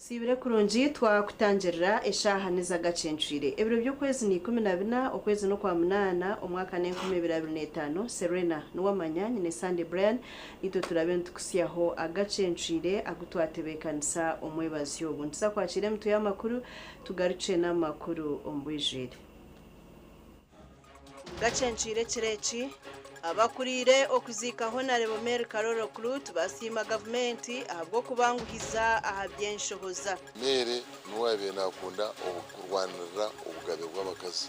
Siibire kurungi twakutangirira eshaaha n'ezagacencwire. Ebiro by'okwezi ni 14 okwezi n'okwa munaana omwaka n'e 2025 Serena Nuwamanya nyine Sunday Brian itwe turabe nitukusyaho agacencwire agu twatebeekanisa omwebazi ogu. Nituza kwakira emitwe y'amakuru tugarukye n'amakuru omu bwijwire. Gacencwire ekiro eki abakuriire okuziika Honarebo Mary Karoro Okurut basiima gavumenti ahabw'okubanguhiza aha by'enshohoza. Mary niwe waabaire naakunda kurwanirira obugabe bw'abakazi.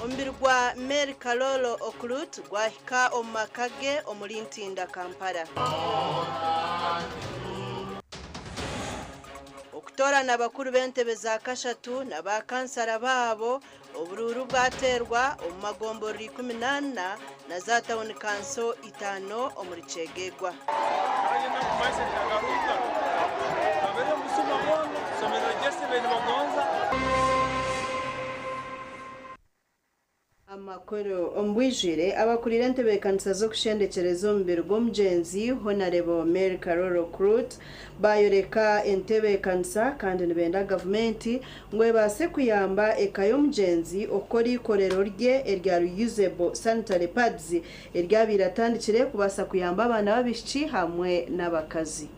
Omubiri gwa Mary Karoro Okurut gwahika omu maka ge omuri Ntinda, Kampala. Okutoorana abakuru b'entebe za kashatu na baakansara baabo oburuuru bwateerwa omu magomborora 14 na za tauni kanso itaano omuri Kyegegwa. Amakuru omu bwijwire abakuriire entebeekanisa z'okushendekyereza omubiri gw'omugyenzi Honarebo Mary Karoro Okurut bayoreka entebeekanisa kandi nibenda gavumenti ngu ebaase kuyamba eka y'omugyenzi okukora eikorero rye erya reusable sanitary pads eryabaire atandikire kubaasa kuyamba abaana b'abaishiki hamwe n'abakazi.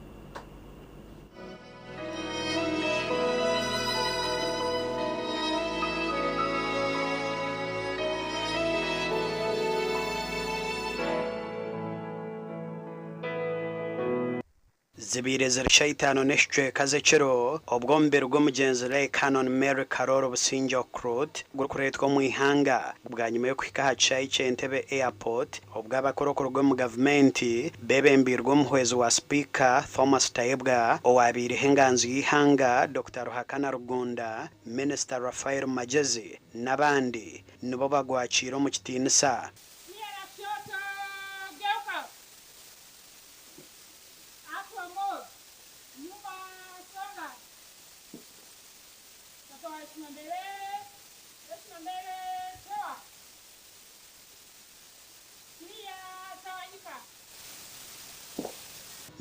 Zibaire ziri shaaha itaano n'ekicweka z'ekiro obwo omubiri gw'omugyenzi Lay Canon Mary Karoro Busingye Okurut gurikureetwa omu ihanga bwanyima y'okuhika aha kishaayi ky'Entebbe Airport obwo abakuru okuruga omu gavumenti beebembeirwe omuhwezi wa sipiika Thomas Tayebwa, owaabaireho enganzi y'eihanga Dokita Ruhakana Rugunda, Minisita Raphael Magyezi n'abandi nibo bagwakiire omu kitiinisa.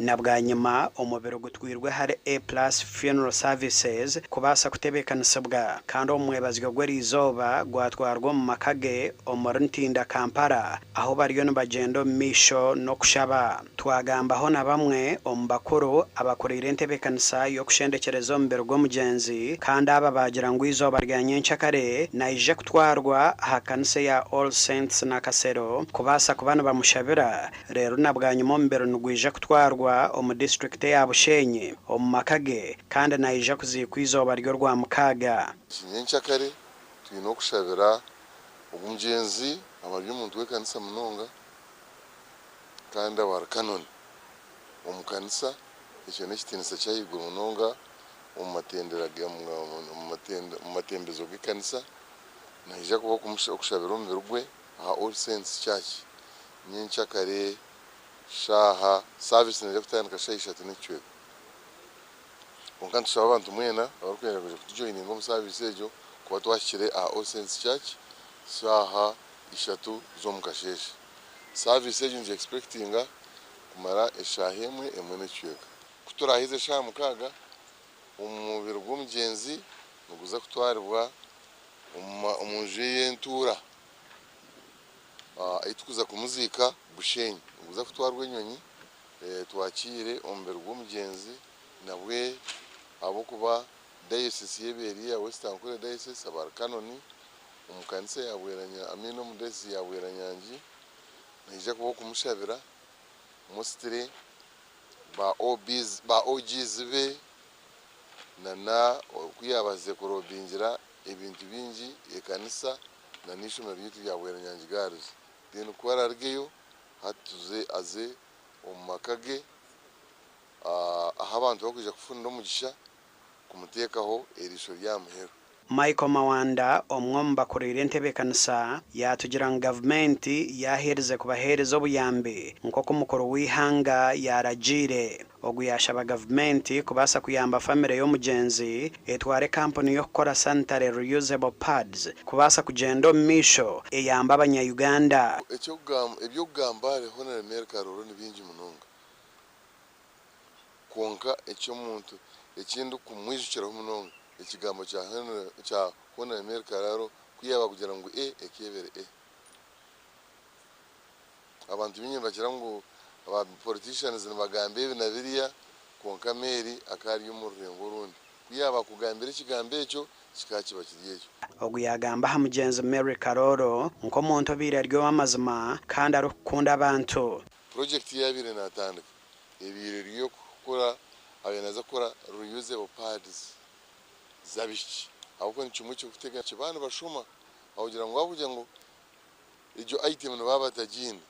Na bwanyima omubiri gutwirwe ahari A Plus Funeral Services kubaasa kutebeekanisibwa kandi omu mwebazyo gw'eriizooba gwatwarwa omu maka ge omuri Ntinda Kampala ahu bariyo nibagyenda omu maisho n'okushaba. Twagambaho na bamwe omu bakuru abakuriire entebeekanisa y'okushendekyereza omubiri gw'omugyenzi kandi aba baagira ngu eizooba rya nyencakare naija kutwarwa aha kanisa eya All Saints Nakasero kubaasa kuba nibamushabira reero na bwanyima omubiri nigwija kutwarwa omu disiturikiti eya Bushenyi omu maka ge kandi naija kuziikwa eizooba ry'Orwamukaaga. Nyencakare twine okushabira omugyenzi aba ari omuntu w'ekanisa munonga kandi aba ari canon omu kanisa. Ekyo n'ekitiinisa ky'ahaiguru munonga omu matendera omu matembezo g'ekanisa. Naija kuba okushabira omubiri gwe aha All Saints Church nyencakare shaaha service neija kutandika shaaha 3 n'ekicweka. Kwonka nitushaba abantu mwena abarikwenda kwija kutujoininga omu service egyo kuba twahikire aha All Saints Church shaaha 3 z'omu kasheeshe. Service egyo nitugi expectinga kumara eshaaha emwe, emwe n'ekicweka. Ku turaahize eshaaha 6, omubiri gw'omugyenzi niguza kutwaribwa omu nju ye y'entuura ahi turikuza kumuziika Bushenyi. Niguza kutwarwa enyonyi twakiire omubiri gw'omugyenzi nabwe ahabw'okuba diocese y'ebeeri eya West Ankole Diocese aba canon omu kanisa ya I mean omu diocese ya Bweranyangi naija kuba okumushabira mostly ba OBs ba OGs be nana oku yaabaasize kurobingira ebintu bingi ekanisa na n'eishomero ryaitu rya Bweranyangi Girls. Then ku araarugeyo hati tuze aze omu maka ge ahu abantu barikwija kufunira omugisha kumuteekaho eriisho ry'aha muheru. Michael Mawanda omwe omu bakuriire entebeekanisa yaatugira ngu gavumenti yaaherize kubaheereza obuyambi nk'oku mukuru w'eihanga yaaragiire. Ogu yaashaba gavumenti kubaasa kuyamba famire y'omugyenzi etware kampuni y'okukora sanitary reusable pads kubaasa kugyenda omu maisho eyambe abanya-Uganda. Eby'okugamba ahari Honore Mary Karooro ni bingi munonga kwonka eky'omuntu eki ndikumwijukiraho munonga ekigambo kya Honore Mary Karooro ku yaaba kugira ngu e ekeebere e. Abantu baingi nibagira ngu aba politicians nibagamba ebi na biriya kwonka Mary akaba ari omu rurengo orundi. Ku yaaba akugambira ekigambo ekyo kikaba kiba kiri ekyo. Ogu yaagamba aha mugyenzi Mary Karooro nk'omuntu obaire ari ow'amazima kandi arikukunda abantu. Purojekiti ei yaabaire naatandika ebaire eri ey'okukora abaire naaza kukora reusable pads z'abaishiki ahabw'okuba ni kimwe ekirikuteganisa baaba nibashoma ahabw'okugira ngu waaba kugira ngu egyo item nibaba batagiine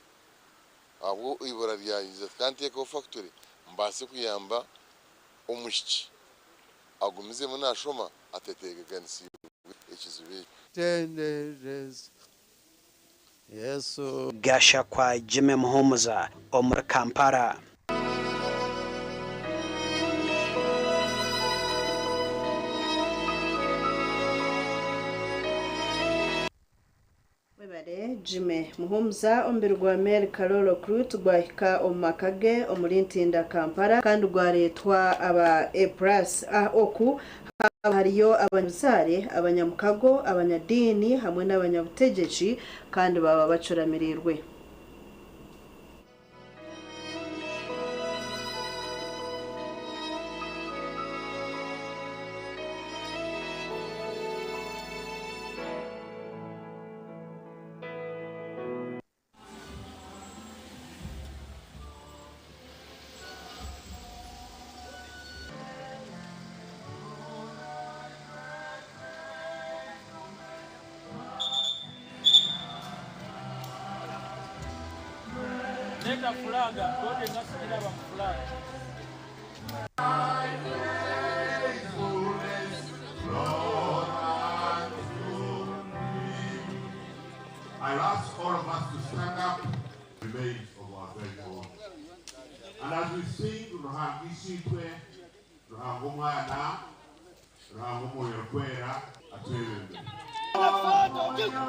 ahabw'eibura ryayo ka nteekeho fakitori mbaase kuyamba omwishiki agumizemu naashoma atateganisiibwe ekizibu ekyo. Tendereza Yesu. Gashakwa Jimmy Muhumuza omuri Kampala. Webare Jimmy Muhumuza. Omubiri gwa Mary Karooro Okurut gwahika omu maka ge omuri Ntinda, Kampala kandi gwareetwa aba A plus. Oku hakaba hariyo abanyabuzaare, abanyamukago, abanyadiini hamwe n'abanyabutegyeki kandi baaba bacuramirirwe. Leta fulaga, gode nasigiraba mu fulaga. I ask all of us to stand up, remains of our great God. And as we sing, Ruhanga Ishitwe, Ruhanga Omwana, Ruhanga Omwoyo Orikwera, atwebembere. Ruhanga Omwana,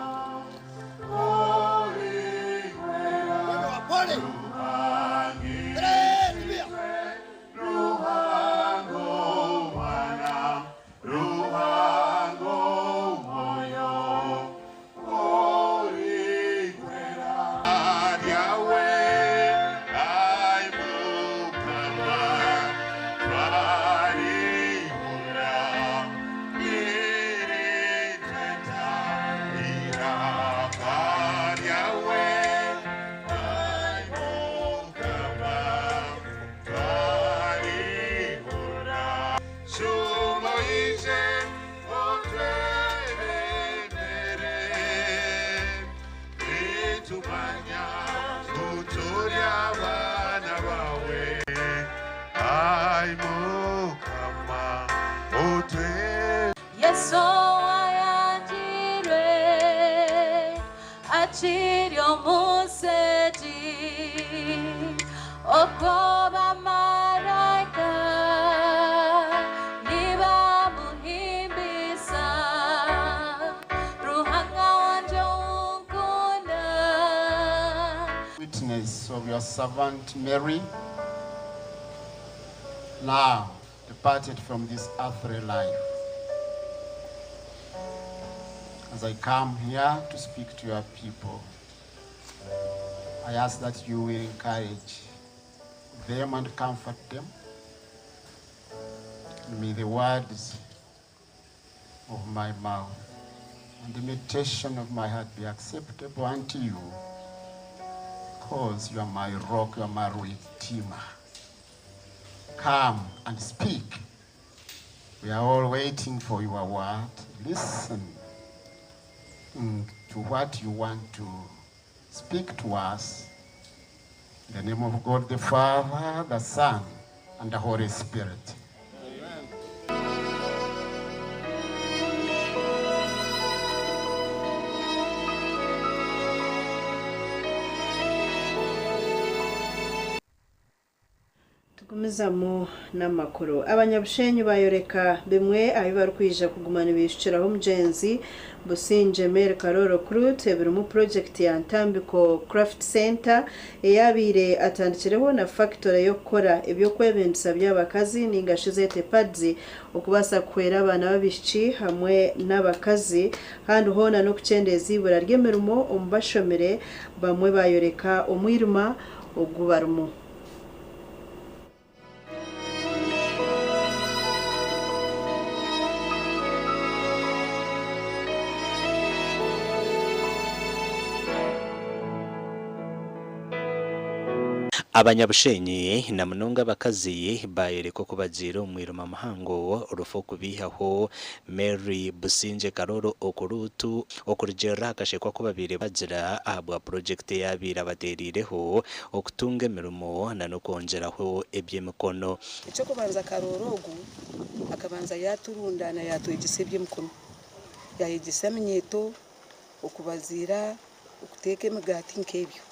Ruhanga Omwoyo Orikwera. Ryawe, ai Mukama, twarihura, iritweta, iraka ryawe, ai Mukama, twarihura. Shumoije otwebembere, nitumanya turi abana bawe, ai Mukama otwe. Yesu ayangirwe akiri omusegi okwo bamaraika nibamuhimbisa Ruhanga wanje unkunda. Witness of your servant Mary, now departed from this earthly life. As I come here to speak to your people, I ask that you will encourage them and comfort them. May the words of my mouth and the meditation of my heart be acceptable unto you, because you are my rock, you are my redeemer. Come and speak. We are all waiting for your word. Listen to what you want to speak to us. In the name of God, the Father, the Son, and the Holy Spirit. Amen. Gumizamu n'amakuru. Abanyabushenyi bayoreka bimwe ahi barikwija kuguma nibaijukiraho omugyenzi Busingye Mary Karooro Okurut ebirimu purogyekiti ya Ntambiko Craft Centre eyabaire atandikireho na fakitore y'okukora eby'okwebembisa by'abakazi ninga shi zeete pads okubaasa kuhwera abaana b'abaishiki hamwe n'abakazi kandi hoona n'okukyendeeza eibura ry'emirimo omu bashomire bamwe bayoreka omwirima ogu barimu. Abanyabushenyi na munonga abakazi bayoreka oku bagiire omu mwirima muhango rufu okubaihaho Mary Busingye Karoro Okuruutu okurugiirira aha kasheko aku babaire bagira ahabwa purogyekiti eyabaire abatereireho okutunga emirimo na n'okwongyeraho eby'emikono. Eky'okubanza Karooro ogu akabanza yaaturundaana yaatwegyesa eby'emikono. Yaayegyesa eminyeeto okubaziira, okuteeka emigaati nk'ebyo.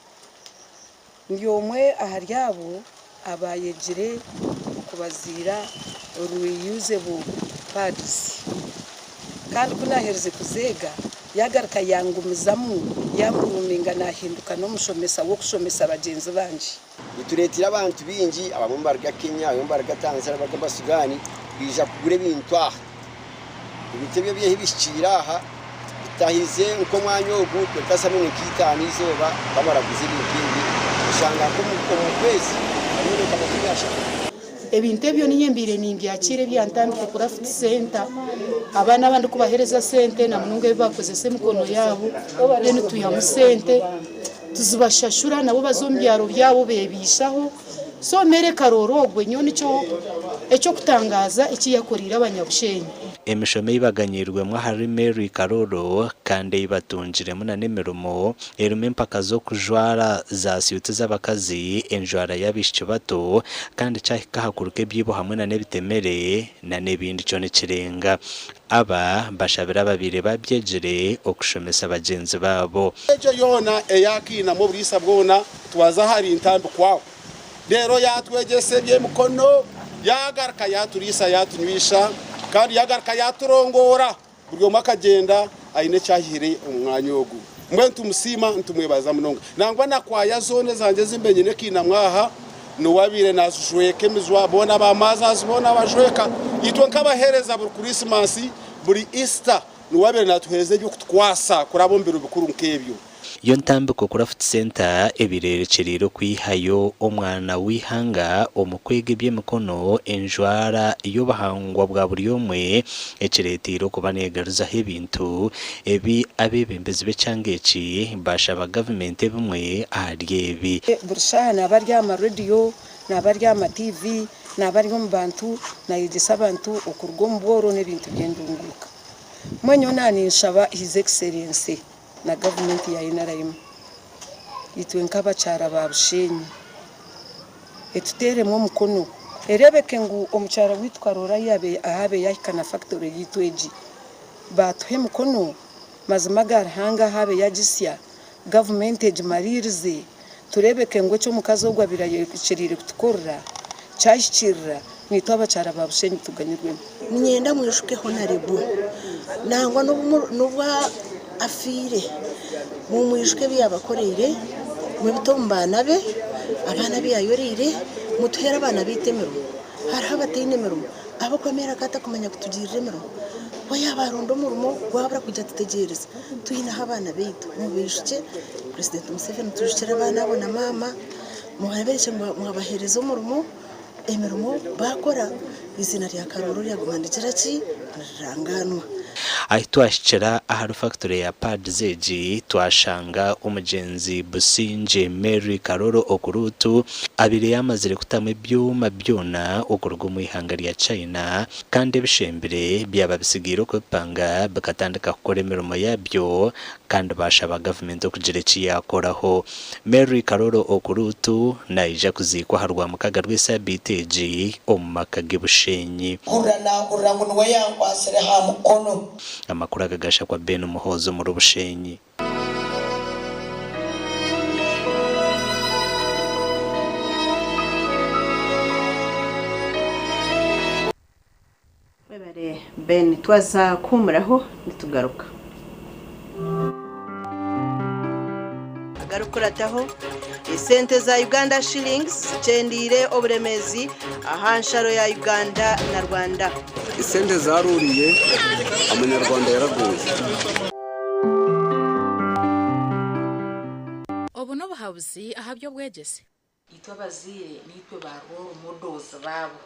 Ndi omwe ahari abo abaayegire okubaziira reusable pads. Kandi ku naaherize kuzeega, yaagaruka yaangumizamu yaanguruuminga naahinduka n'omushomesa w'okushomesa bagyenzi bangye. Nitureetera abantu baingi abamwe nibaruga Kenya, abamwe nibaruga Tanzania, abamwe nibaruga Sudan kwija kugura ebintu aha. Ebintu ebi ebi bihikiire aha bitahize nk'omwanya ogu twetasa nka itaano eizooba twamara kuguza ebintu ebi oshanga nk'omu kwezi hariyo nka 30. Ebintu ebyo niinye mbaire nimbyakira ebya Ntambiko Craft Centre. Abaana aba ndikubaheereza sente na munonga ebi bakukozesa emikono yaabo then twihamu sente tuzibashashura nabo baza omu byaro byabo bebiisaho. So Mary Karooro ogwe nyowe nikyo eky'okutangaaza eki yakoreire Abanyabushenyi. Emishomo ei baganyiirwemu ahari Mary Karooro kandi ei batungiremu na n'emirimo erimu empaka z'okujwara za syuti z'abakazi, enjwara y'abaishiki bato kandi kyahika aha kuruka ebyibo hamwe na n'ebitemere na n'ebindi kyona ekirenga. Aba bashabire ababaire babyegire okushomesa bagyenzi baabo. Egyo yoona eyakiinamu oburiisa bwona twaza ahari ntambikwaho. Reero yaatwegyesa eby'emikono, yaagaruka yaaturiisa yaatunywaisa, kandi yaagaruka yaaturongoora. Buri omwe akagyenda aine eki aihire omu mwanya ogu. Mbwenu nitumusiima, nitumwebaza munonga. Nangwa na kwaya zoona ezangye ezi mbe nyine kiinamwe aha, niwe abaire naazijweka emijwa, boona ba mothers boona abajweka. Itwe nk'abaheereza buri Kurisimasi, buri Easter, niwe abaire naatuheereza eby'okutukwasa kuraba omu biro bikuru nk'ebyo. Yo Ntambiko Craft Centre ebireerekyereire okwihayo omwana w'eihanga omu kwega eby'emikono, enjwara y'obuhangwa bwa buri omwe ekireeteire okuba neegaruzaho ebintu ebi abeebembezi b'ekyanga eki baashaba gavumenti ebimwe ahari ebi. Buri shaaha naaba ari aha marediyo, naaba ari aha matiivi, naaba ari omu bantu, naayegyesa abantu okuruga omu bworo n'ebintu by'endunguuka. Mbwenu nyowe naaba ninshaba His Excellency na gavumenti ya NRM, itwe nk'abakyara ba Bushenyi etuteeremu omukono, ereebeke ngu omukyara waitu Karooro ahabe yaahika na fakitori yaitu egi, baatuha emikono, mazima ga Ruhanga ahabe yagisya, gavumenti egimariirize, tureebeke ngu eki omukazi ogu abaire ayerekyeriire kutukorera kyahikiirira, naitwe abakyara ba Bushenyi tuganyirwemu. Niinyenda mwijuke Honarebo nangwa n'obu afiire mumwijuke ebi yaabakoreire, mubite omu baana be, abaana abu yaayoreire, mutuheere abaana baitu emirimo. Hariho abataine mirimo ahabw'okuba Mary akaba atarikumanya kutugirira emirimo. We yaaba aronda omurimo gwabura kwija tutegyereza. Twineho abaana baitu mubaijukye, Purezidenti Museveni twijukire abaana abo na maama, mubareebekye ngu mwabaheereza omurimo, emirimo baakora eiziina rya Karooro ryaguma nirigira ki? Nirirangaanwa. Ahi twahikira ahari fakitore ya pads egi twashanga omugyenzi Busingye Mary Karoro Okuruutu abaire yaamazire kutamu ebyoma byona okuruga omu ihanga rya China kandi ebishembire byaba bisigaire okubipanga bikatandika kukora emirimo yabyo kandi baashaba gavumenti okugira eki yaakoraho. Mary Karoro Okuruutu naija kuziikwa aha Rwamukaga rw'esaabiiti egi omu maka g'e Bushenyi. Mpurira naahurira ngu niwe yankwatsire aha mukono. Amakuru aga gashakwa Ben Muhoozi omuri Bushenyi. Ben. Twaza kuhumuraho nitugaruka. Agarikukurataho, esente za Uganda shillings zikyendeire oburemeezi aha nsharo ya Uganda na Rwanda. Esente zaruriye, amanyarwanda yaraguye. Obu n'obuhabuzi aha by'obwegyese. Itwe abazaire niitwe ba role models baabo.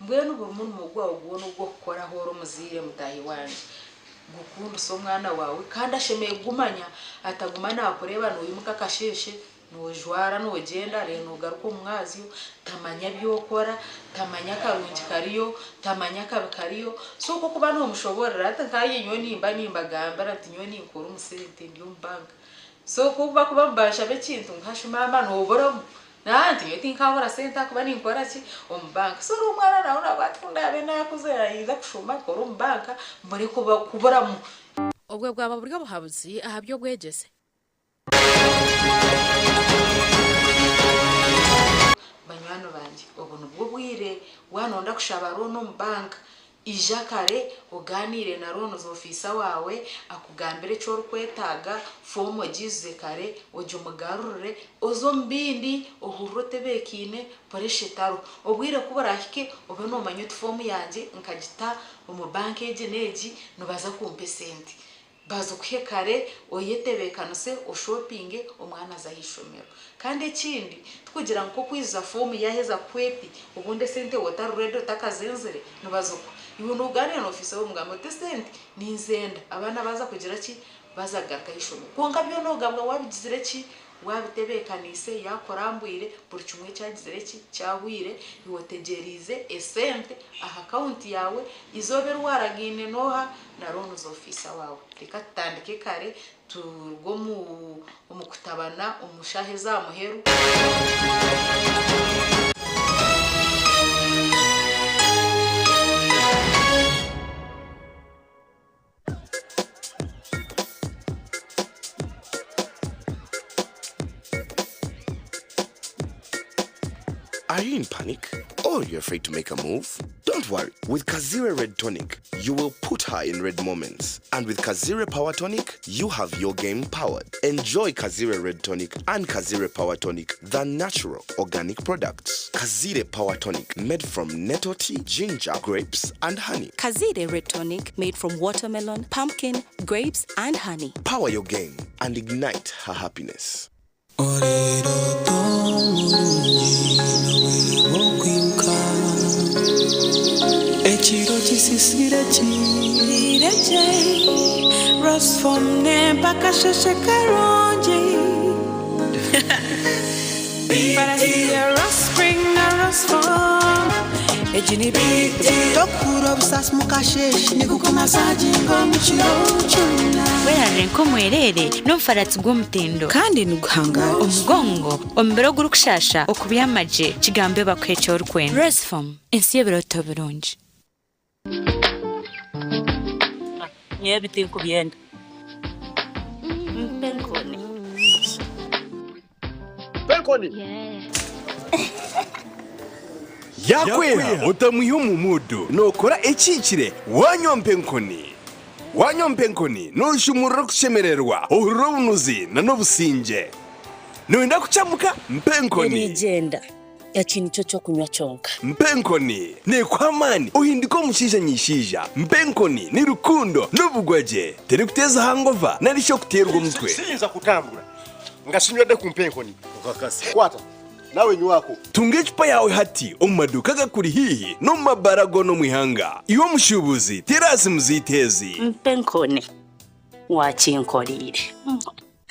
Mbwenu buri murimo gwawe gwona ogw'okukoraho ori omuzaire mutaahi wangye, gukundise omwana waawe kandi ashemereire kugumanya ataguma naakureeba noimuka akasheeshe noojwara noogyenda reero noogaruka omu mwazyo, tamanya ebi okora, tamanya akarungi kariyo, tamanya akabi kariyo. So okwo okuba noomushoboorora hati nkanye nyowe nimba nimbagambira nti nyowe ninkora omu sente ndi omu banka. So ku bakuba nibanshaba ekintu ngu hashi maama noburamu, nanti nyowe tinkabura sente ahakuba ninkora ki omu banka. So ori omwana nawe naaba ati kundabe nakuzire nayija kushoma nkore omu banka mbure kuburamu. Obwe bwaba buri obuhabuzi aha by'obwegyese. Banywani bangye obu nibwo bwire waaba noyenda kushaba loan omu banka Ija kare ogaaniire na loans ofiisa waawe akugambire eki orikwetaaga, foomu ogiijuze kare, ogimugarurire, oze omu bindi ohurire otebeekaine, puresha etariho. Obwire ku buraahike obe noomanya oti foomu yangye nkagita omu banka egi n'egi nibaza kumpa esente. Bazikuhe kare oyetebeekanise oshopinge omwana aze aha ishomero. Kandi ekindi tikugira ngu k'okwijuza foomu yaaheza kuhwa eti obundi esente waaba otari ready otakazenzire nibazikuha. Iwe noogaaniira na ofiisa waawe omugambe oti esente ninzenda abaana baaza kugira ki baaza kugaruka aha ishomero. Kwonka byona ogabwa waabigizire ki Waabitebeekaniise, yaakurambwire, buri kimwe kyagizire ki? Kyahweire, iwe otegyereize esente aha akawunti yaawe, eizooba eri waaragaine n'oha? Na loans ofiisa waawe. Reka tutandike kare, turuge omu omu kutabana omu shaaha ez'aha muheru. Are you in panic? Or you're afraid to make a move? Don't worry. With Kazire Red Tonic, you will put her in red moments. And with Kazire Power Tonic, you have your game powered. Enjoy Kazire Red Tonic and Kazire Power Tonic, the natural organic products. Kazire Power Tonic, made from nettle tea, ginger, grapes, and honey. Kazire Red Tonic made from watermelon, pumpkin, grapes, and honey. Power your game and ignite her happiness. Ekiro kisisire kireje Rosfom nempa akasheshe karungi Tokuhurira obusaasi mu kasheeshe nigukumasaginga omu kiro kyona. Werarire nk'omwereere n'omufaratsi gw'omutindo. Kandi niguhangaara. Omugongo, omubiri ogurikushaasha, okubyama gye, kigambe bakuhe eki orikwenda. Rosefom, ensi y'ebirooto birungi. Nyowe ebi tinkubyenda. Mpa enkoni. Mpa enkoni. Yaakweha otamwiha omu muudu nookora ekihikire waanywa mpa enkoni. Waanywa mpa enkoni nooshumurura okushemererwa, ohurira obunuzi n'obusingye. Nooyenda kukyamuka? Mpa enkoni. Eriigyenda. Eki nikyo ky'okunywa kyonka. Mpa enkoni neekuha amaani ohinduke omushaija nyishaija. Mpa enkoni ni rukundo n'obugwagye. Terikuteeza hangova nari shi okuteerwa omutwe. Siyinza kutambura nga sinywedde ku mpa enkoni. Okakasa. Kwata nawe nywako. Tunga ecupa yaawe hati omu maduuka agakuri haihi n'omu mabaara goona omu ihanga. Iwe omushuubuzi, teera aha simu zaitu ezi. Mpa enkoni wakinkoreire.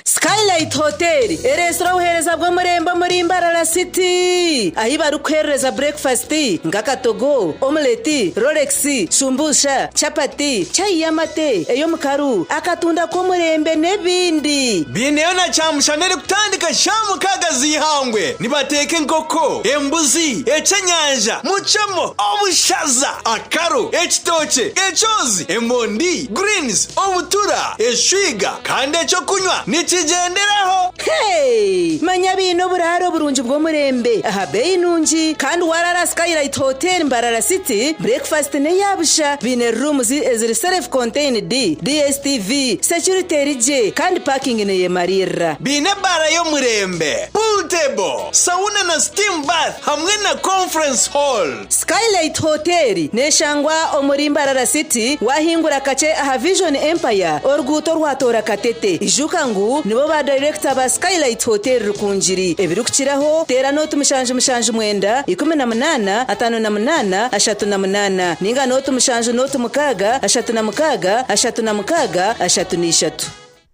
Skylight Hotel ereetsire obuheereza bw'omurembe omuri Mbarara City ahi barikukuheerereza burekifasiti nk'akatogo, omuleti, rolex, shumbusha, chapati, chai y'amate, ey'omukaru, akatunda k'omurembe n'ebindi. Baineyo na kyamushana erikutandika shaaha mukaaga z'eihangwe. Nibateeka enkoko, embuzi, eky'enyanja, mucemo, obushaza, akaro, ekitookye, ekyozi, emondi, greens, obutura, eshwiga kandi eky'okunywa ni. Kigyenderaho! Hey! Manya biine oburaaro oburungi bw'omurembe aha beeyi nungi kandi warara Skylight Hotel Mbarara City, breakfast n'eya busha. Biine rooms eziri self contained, DSTV, security eri gye kandi parking neyemariirira. Biine ebaara y'omurembe, pool table, sauna na steam bath hamwe na conference hall. Skylight Hotel neshangwa omuri Mbarara City wahingura kakye aha Vision Empire oruguuto orwatoora Katete. Ijuka ngu nibo ba dayirekita ba Skylight Hotel Rukungiri. Ebirikukiraho teera nooti 779 18 58 38 ninga nooti 7 nooti 6 36 36 33.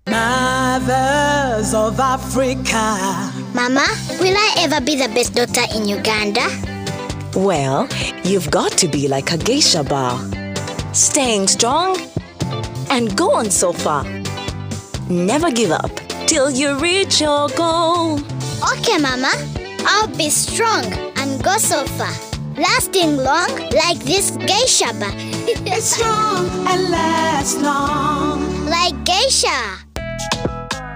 Mothers of Africa. Mama, will I ever be the best doctor in Uganda? Well, you've got to be like a geisha bar, staying strong and go on so far. Never give up till you reach your goal. Okay, Mama. I'll be strong and go so far. Lasting long like this geisha bar. Strong and last long. Like geisha.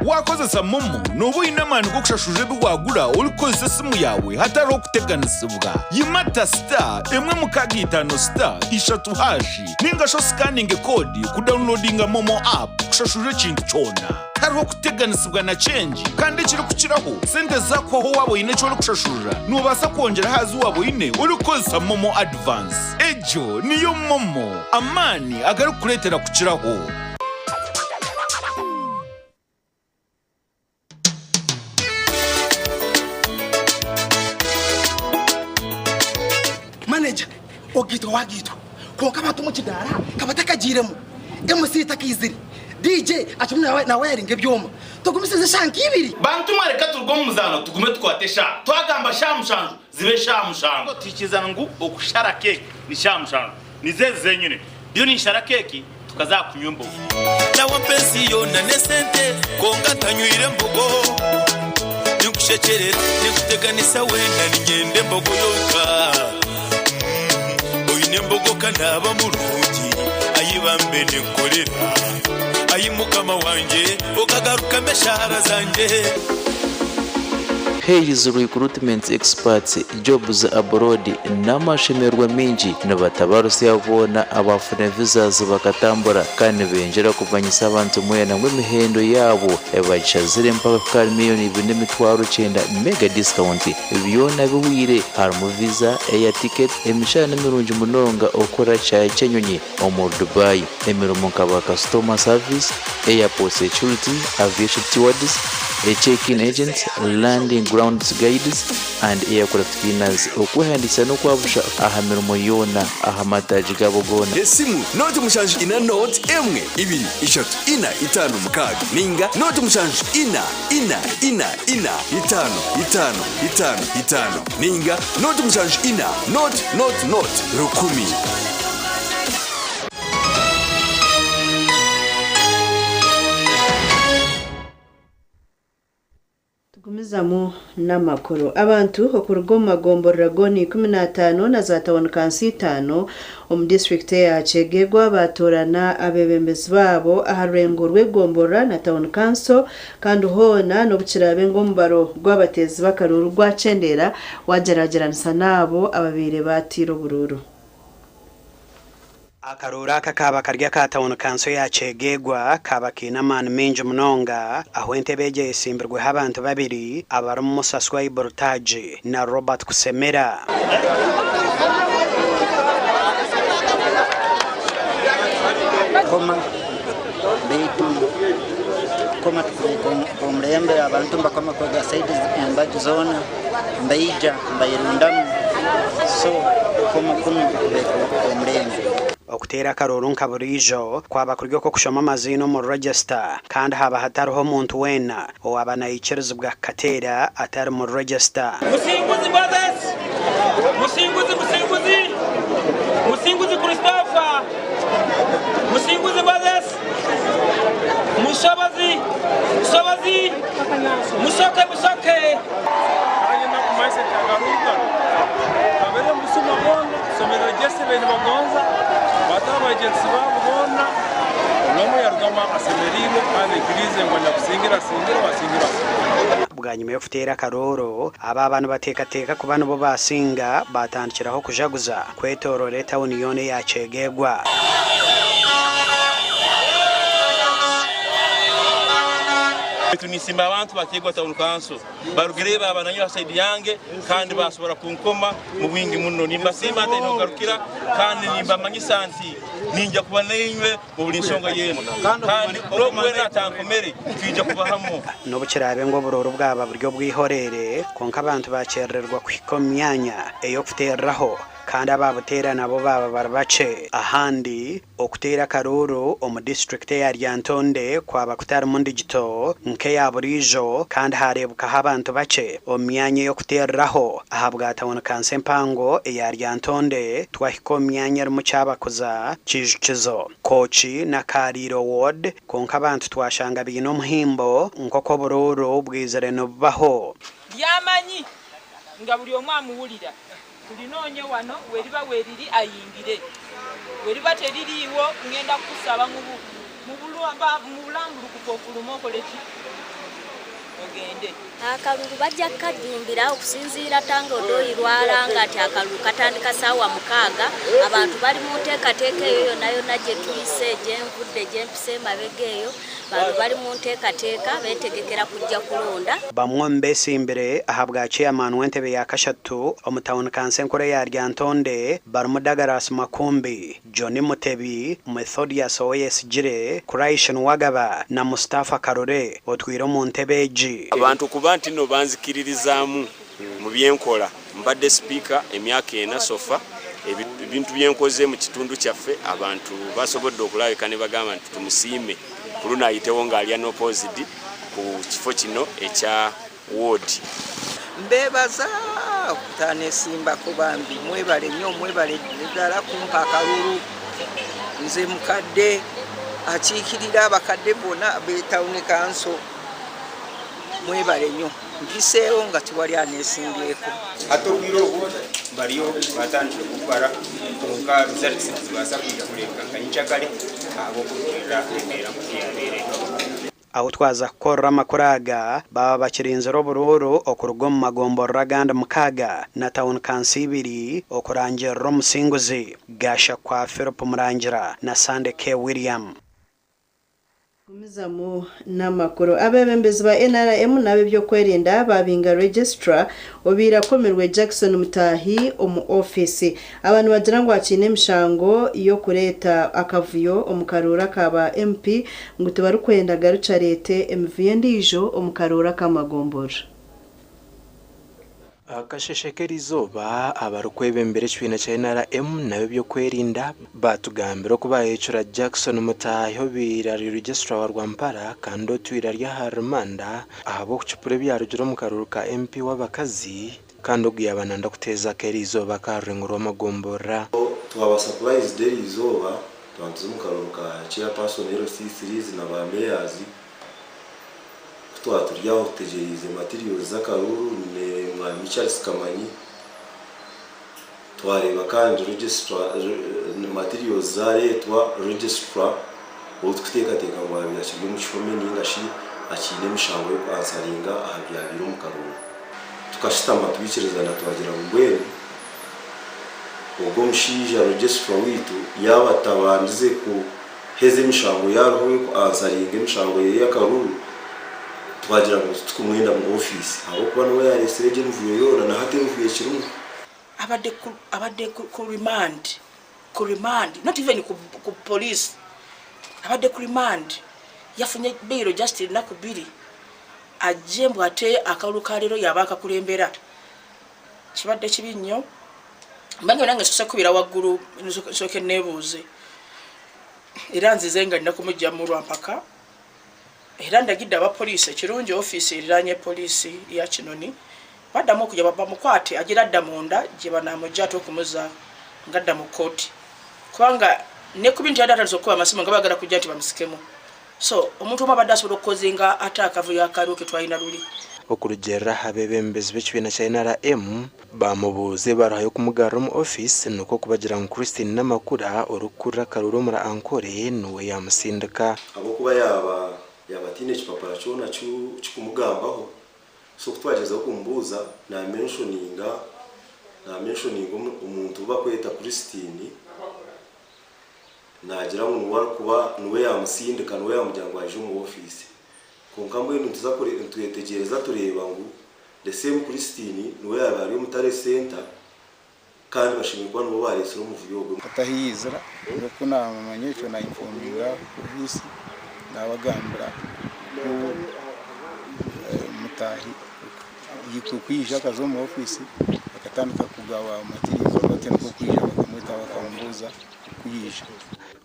Wakozesa momo nooba oine amaani g'okushashurira ebi waagura orikukozesa esimu yaawe hatariho kuteganisibwa. Yimata star emwe mukaaga itaano star ishatu hashi ninga shi osikaninge koodi kudawunilodinga momo app kushashurira ekintu kyona. Tihariho kuteganisibwa na kyengi kandi ekirikukiraho sente zaakuhwaho waaba oine eki orikushashurira noobaasa kwongyera aha zi waaba oine orikukozesa momo advance. Egyo niyo momo, amaani agarikukureetera kukiraho. Manager, ogaitwa wagaitwa kwonka abantu omu kidaara ka batakagiiremu, MC takaizire, DJ akirimu nawayaringa ebyoma. Tugumisirize eshaaha nka ibiri. Bantu mwe reka turuge omu muzaano tugume tukwate eshaaha. Twagamba shaaha mushanju zibe shaaha mushanju. Twikiriza ngu okushara keeki ni shaaha mushanju. Nizo ezi zenyine. Ndiyo ninshara keeki tukaza aha kunywa embogo. Nawe ensi yoona n'esente kwonka ntanywire mbogo. Ninkushekyerera ninkuteganisa weena niinyenda embogo yonka. Oine embogo ka naaba murungi ayi bambe ninkukorera. Ayi mukama wangye okagarukamu eshaara zangye. Hays Recruitment Experts Jobs Abroad n'amashemererwa maingi nibatabarusya boona abaafuna visas bakatambura kandi nibengyera kumanyisa abantu mwena ngu emihendo yaabo bagishazire mpaka kuhika ahari 2,900,000 mega discount byona bihweire harimu visa, air ticket, emishahara nimirungi munonga okukora kishaayi ky'enyonyi omuri Dubai, emirimo nka ba customer service, airport security, aviation stewards, check-in agents, landing grounds guides and aircraft cleaners. Okwehandiikisa n'okwabusha aha mirimo yoona aha mataagi gaabo goona. Esimu, nooti mushanju ina nooti emwe ibiri ishatu ina itaano mukaaga ninga nooti mushanju ina ina ina ina itaano itaano itaano itaano ninga nooti mushanju ina nooti nooti nooti rukumi. Tugumizamu n'amakuru. Abantu okuruga omu magomborora goona 15 na za tawuni kanso itaano omu disiturikiti eya Kyegegwa baatoorana abeebembezi baabo aha rurengo rw'egomborora na tawuni kanso kandi hoona n'obu kiraabe ngu omubaro gw'abateezi b'akaruuru gwakyendeera waagyeragyeranisa n'abo ababaire baataire oburuuru. Akaruuru aka kaaba kari aka tauni kanso ya Kyegegwa kaaba kaine amaani maingi munonga ahu entebe egi eyesimbirweho abantu babiri abarimu Musa Swaibu Rutaagi na Robert Kusemera. Koma beitu koma omulembe abantu mbakoma kwega saidi embaju zoona mbaija mbayerundamu so koma kunu omulembe. Okuteera akaruuru nka buriijo kwaba kuri okw'okushoma amaziina omu register kandi haaba hatariho omuntu weena owaaba naikirizibwa kukateera atari mu register. Musinguzi Moses! Musinguzi, Musinguzi! Musinguzi Christopher! Musinguzi Moses! Mushobozi! Mushobozi! Musoke, Musoke! Twikirize ngu anyakusingira asingire, owasingirwe asingirwe. Bwanyima y'okuteera akarooro, aba nibateekateeka kuba nibo baasinga baatandikiraho kujaguza kwetooroora etawuni yoona eya Kyegegwa. Baitu ninsiima abantu ba Kyegegwa Town Council barugireyo baaba nanyowe ha side yange kandi baasobora kunkoma mu bwingi muno. Nimbasiima ntaine hokugarukira kandi nimbamanyisa nti ninja kuba nainywe mu buli nsonga yeena kandi n'ogu weena atankomere twija kuba hamu. N'obu kiraabe ngu oburooro bwaba buri obw'eihoreere, kwonka abantu baakyerererwa kuhika omu myanya ey'okuteereraho kandi abaabuteera nabo baaba bari bakye. Ahandi, okuteera akaruuru omu disiturikiti eya Lyantonde kwaba kutarimu ndigito nk'eya buriijo kandi haareebukaho abantu bakye omu myanya ey'okuteereraho. Ahabwa tauni kanso empango eya Lyantonde, twahika omu myanya erimu Kyabakuza, Kiijukizo, Kooki na Kaariiro Ward kwonka abantu twashanga baine omuhimbo nk'oku oburuuru bwizire nibubaho. Lyamanyi nga buli omu amuwulira. Tulinoonye wano weriba weriri ayingire, weriba teririiwo ngenda kukusaba mu bulambulukufu ofulume okole ki? Ogende. Akalulu bajja kukajjumbira okusinziira Tanga Odoi lw'alanga nti akalulu katandika ssaawa mukaaga. Abantu bali mu nteekateeka eyo yonna yonna gye tuyise, gye nvudde, gye mpise emabega eyo. Bantu bali mu nteekateeka beetegekera kujja kulonda. Bamwe omu beesimbire ahabwa Chairman w'entebe ya kashatu omu tauni kanso enkuru eya Lyantonde barimu Douglas Makumbi, Johnny Mutebi, Methodius Owoyesigyire, Quraish Nuwagaba na Mustafa Karore otwire omu ntebe egi. Abantu kuba ntino banzikiririzaamu mu byenkola. Mbadde sipiika emyaka ena so far, ebintu byenkoze mu kitundu kyaffe abantu basobodde okulabika ne bagamba nti tumusiime ku luno ayitewo ng'ali unopposed ku kifo kino ekya ward. Mbebaza obutanesimbako bambi mwebale nnyo mwebale ddala kumpa akalulu nze mukadde akiikirira abakadde bonna be town council mwebale nnyo mpiseewo nga tewali anesimbyeko. Hati obwire obu bariyo batandikire kukubara kwonka results nizibaasa kwija kureebeka nka nyenkyakare ahabw'okurugiirira embeera nk'oku yaabaire eri. Ahu twaza kukorera amakuru aga, baaba bakirinzire oburuuru okuruga omu magomborora agandi mukaaga na tauni kanso ibiri okurangirira omusinguzi, Gashakwa Philip Murangira na Sande K. William. Gumizamu n'amakuru. Abeebembezi ba NRM n'ab'ebyokwerinda baabinga Registrar obaire akomirwe Jackson Mutahi omu ofiisi. Aba nibagira ngu akiine emishango y'okureeta akavuyo omu karuuru aka ba MP ngu tibarikwenda agarukye areete emivuyo endiijo omu karuuru ak'amagomborora. Akasheshe k'erizooba, abarikwebembera ekibiina kya NRM n'ab'ebyokwerinda baatugambira oku baayecura Jackson Mutahi obaire ari Registrar wa Rwampara kandi otwire ari aha rimanda ahabw'okucupura ebyarugire omu karuuru ka MP w'abakazi kandi ogu yaaba nanda kuteeza ak'erizooba ak'aha rurengo rw'amagomborora. Twaba surprised eriizooba twaba nituza omu karuuru ka Chairperson LC3's na ba Mayors. Ku twaba turi aho tutegyereize materials z'akaruuru Mwami Charles Kamanyi, twareeba kandi registrar materials zareetwa registrar ou turikuteekateeka ngu abaire akiri omu kihome ninga shi akiine emishango y'oku ansaringa aha byabaire omu karuuru. Tukashutama twikirizana twagira ngu mbwenu ogwo omushaija registrar waitu yaaba atabandize ku Heza emishango yaruho yoku ansaringa emishango ye y'akaruru twagira ngu titukumwenda mu ofiisi ahabw'okuba niwe yaresire egyo emivuyo yoona na hati emivuyo ekirimu. Abadde ku abadde ku ku remand ku remand not even ku ku police abadde ku remand yafunye bail just ennaku bbiri ajje mbu ate akalulu ka leero y'aba akakulembera kibadde kibi nnyo. Mbange nange nsoose kukubira waggulu nsooke neebuuze era nzize nga nina kumugyamu lwampaka era ndagidde aba poliisi ekirungi ofiisi eriraanye poliisi ya Kinoni baddamu okujja bamukwate agira adda munda gye banaamugya ate okumuza ng'adda mu kkooti kubanga ne ku bintu yadde atandise okukuba amasimu nga baagala kujja nti bamusikemu. So omuntu omu abadde asobola okukozinga ate akavuyo akaliwo ketwalina luli. Okurugiirira aha beebembezi b'ekibiina kya NRM, baamubuuza ebaruha y'okumugarura omu ofiisi nikwo kubagira ngu Christine Namakula orikukurira akaruuru omuri Ankole niwe yaamusindika. Ahabw'okuba yaaba Yaaba ataine kipapura kyona kikumugambaho. So ku twagyezaho kumubuuza, naamenshoninga naamenshoninga omuntu ou barikweta Christine, naagira ngu niwe arikuba niwe yaamusindika, niwe yaamugira ngu aije omu ofiisi. Kwonka mbwenu nituza nitwetegyereza tureeba ngu the same Christine niwe yaabaire ari omu Tare Centre kandi bashemereire kuba nibo baareetsire omuvuyo ogwo. Atahiyizira nyowe ku naamanya ekyo na informinga poriisi naabagambira ku mutaahi itwe kwija akaza omu ofiisi akatandika kugaba materials batyo nikwo kwija bakamweta bakamubuuza ku yaija.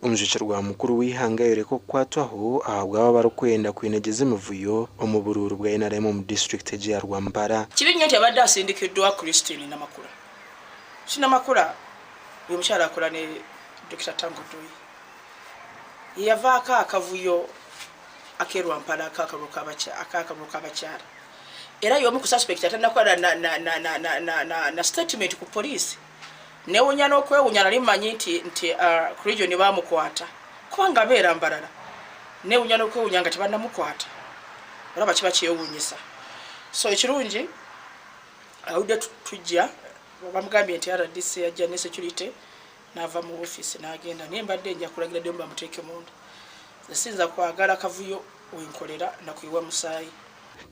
Omujwekyerwa mukuru w'eihanga ayoreka okukwatwaho ahabw'abo abarikwenda kwinegyeza emivuyo omu buruuru bwa NRM omu disiturikiti egi eya Rwampara. Kibi nnyo nti abadde asindikiddwa Christine Namakula. Christine Namakula oyo omukyala akola ne Dokita Tanga Odoi. Ye yavaako akavuyo ak'e Rwampara ak'akalulu k'abakyala. Era y'omu ku suspect atanakola na statement ku poliisi. Newunya n'okwewunya nali mmanyi nti nti ku region baamukwata kubanga abeera Mbarara. Newunya n'okwewunya nga tebannamukwata. Olaba kiba kyewuunyisa. So ekirungi awudde tujja bamugambye nti rdc yajja ne security n'ava mu ofiisi n'agenda naye mbadde nja kulagira ddemu bamuteeke munda. Nze siyinza kwagala kavuyo wenkolera nakuyiwa musaayi.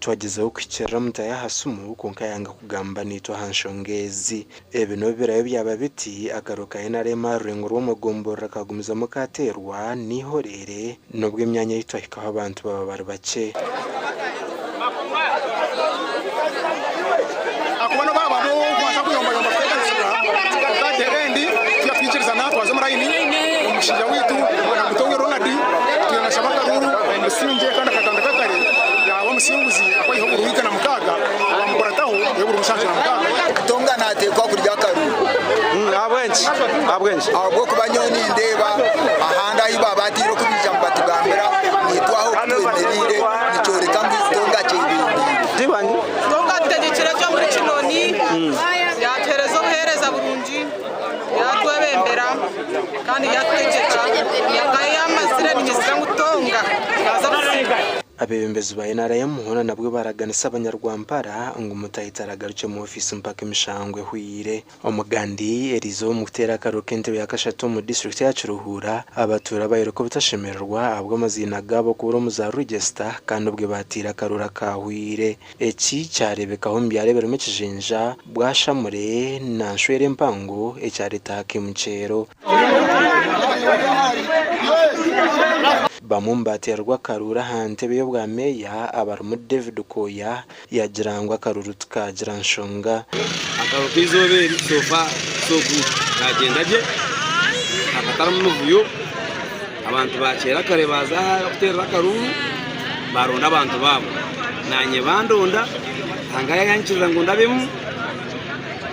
Twagyezaho kuhikirira Mutahi aha simu kwonka yanga kugamba naitwe aha nshonga ezi. Ebi n'obu biraabe byaba biti, akaruru ka nrm aha rurengo rw'omwegomborora kagumizamu kateerwa n'eihoreere n'obu emyanya ei twahikaho abantu baba bari bakye. Ahakuba n'obu haabaho okubaasa kuyombayomba kuteekanisibwa, kwonka at the end twija twikirizana twaza omu layini, omushaija waitu omwana muto we Ronald twija nashaba akaruuru omusingye kandi akatandika kare yaaba omusinguzi akwaiha obururu 106 owamukurataho yaaba obururu 76. Tonga nateekwa kurya akaruru. Ahabw'enki? Ahabw'enki? Ahabw'okuba nyowe nindeeba ahandi ahu baaba bataire oku baija nibatugambira naitwe aho oku twemereire nikyoreka ngu Tonga akyebembeire. Tonga atutegekire gye omuri Kinoni, yaatuheereza obuheereza burungi, yaatwebembera kandi yaatutegyeka. Emyaka ye yaamazire niinyesiga ngu Tonga naaza kusinga. Abeebembezi ba NRM hoona nabwo baaraganisa abanyarwampara ngu Mutahi taragarukye mu ofiisi mpaka emishango ehweire. Omugandi eriizooba omu kuteera akaruru k'entebe ya kashatu omu disiturikiti ya Kiruhura, abatuura bayoreka obutashemererwa ahabw'amaziina gaabo kubura omu za regisita kandi obwe bateire akaruru akaahweire. Eki kyareebekaho omu byaro ebirimu ekijinja, Bwashamure na Nshwera empango ekyareeta Hakimukyero. Bamwe omu baateerwa akaruru aha ntebe y'obwa meeya abarimu David Kooya yaagira ngu akaruru tikaagira nshonga. Akaruru k'eizooba eri so far so good kagyenda gye hakatarimu mivuyo abantu bakyera kare baaza aha kuteerera akaruru baronda abantu baabo nanye bandonda Ruhanga yanyikiriza ngu ndabemu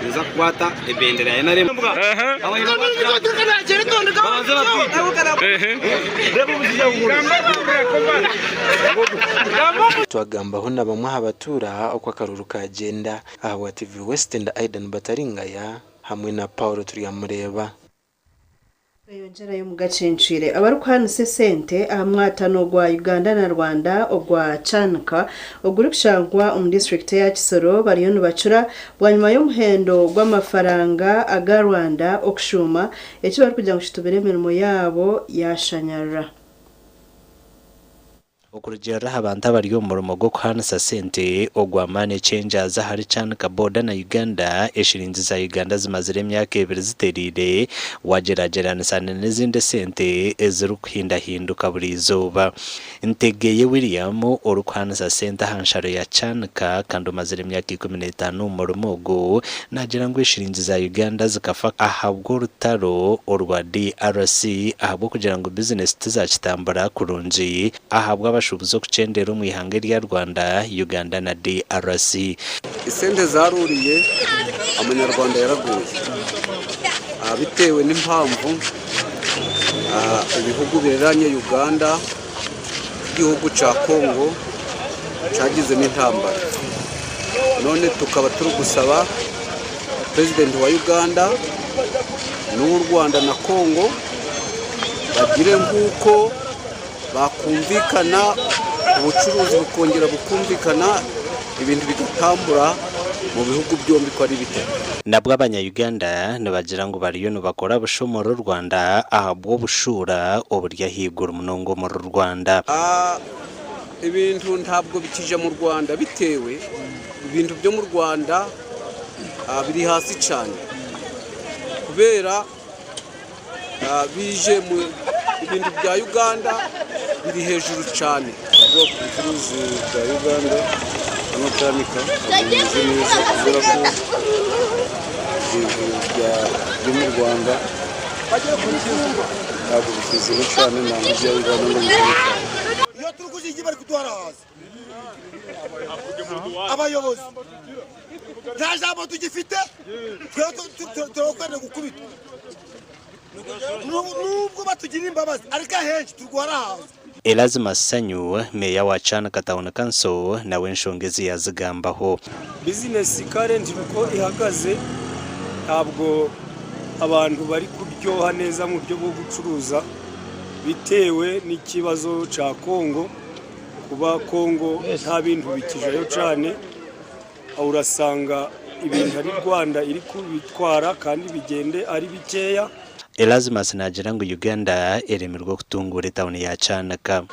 ninza kukwata ebendera ya NRM. Twagambaho na bamwe aha batuura oku akaruru kagyenda. Ahabwa TV West nda Aidan Bataringaya hamwe na Paul Turyamureeba. Tweyongyerayo omu gacencwire. Abarikuhaanisa esente aha mwatano gwa Uganda na Rwanda ogwa Kyanika ogurikushangwa omu disiturikiti eya Kisoro bariyo nibacura bwanyima y'omuhendo gw'amafaranga aga Rwanda okushuuma eki barikugira ngu kitubire emirimo yaabo yashanyarara. Okurugiirira aha bantu abari omu murimo gw'okuhaanisa sente ogwa Money Changers ahari Kyanika Border na Uganda, eshiringi za Uganda zimazire emyaka ebiri zitereire wagyeragyeranisa n'ezindi esente ezirikuhindahinduka buri izooba. Ntegeye William orikuhaanisa sente aha nsharo ya Kyanika kandi omazire emyaka 15 omu murimo ogu naagira ngu eshiringi za Uganda zikafa ahabw'orutaro orwa DRC ahabw'okugira ngu bizinesi tizakitambura kurungi ahabw'abashuubuzi okukyendeera omu ihanga erya Rwanda, Uganda na DRC. Esente zaruuriye amanyarwanda yaraguye bitewe n'impamvu ebihugu bireranye Uganda n'igihugu cya Congo cyagizemo intambara none tukaba turi gusaba Purezidenti wa Uganda n'uw'u Rwanda na Congo bagire nk'uko bakumvikana Obucuruzi bukongera bukumvikana ebintu bigatambura mu bihugu byombi uko ari bitatu. Nabwo abanya-Uganda nibagira ngu bariyo nibakora busha omuri Rwanda ahabw'obushuura oburi ahaiguru munonga omuri Rwanda. Ebintu ntabwo bikija mu Rwanda bitewe ebintu byo mu Rwanda biri hasi cyane kubera bije mu ibintu bya Uganda biri hejuru cyane. Ubwoko bucuruzi bwa Uganda hano Cyanika ntabwo bumeze neza kubera ko ibintu byo mu Rwanda ntabwo bikizeho cyane ntabwo ibya Uganda ngo bizeho cyane. Iyo turi kuziga bari kuduharahaza abayobozi, nta jambo tugifite, turakwiriye gukubitwa nubwo batugira imbabazi, ariko ahenshi turwarahaza. Erasmus Sanyu, meeya wa Cyanika Town Council nawe enshonga ezi yazigambaho. Business current uko ihagaze, ntabwo abantu bari kuryoha neza mu buryo bwo gucuruza bitewe n'ikibazo cya Kongo. Kuba Kongo nta bintu bikijayo cyane, aho urasanga ibintu ari Rwanda iri kubitwara kandi bigende ari bikeya. Erasmus naagira ngu Uganda eremirwe okutunguura etawuni ya Cyanika.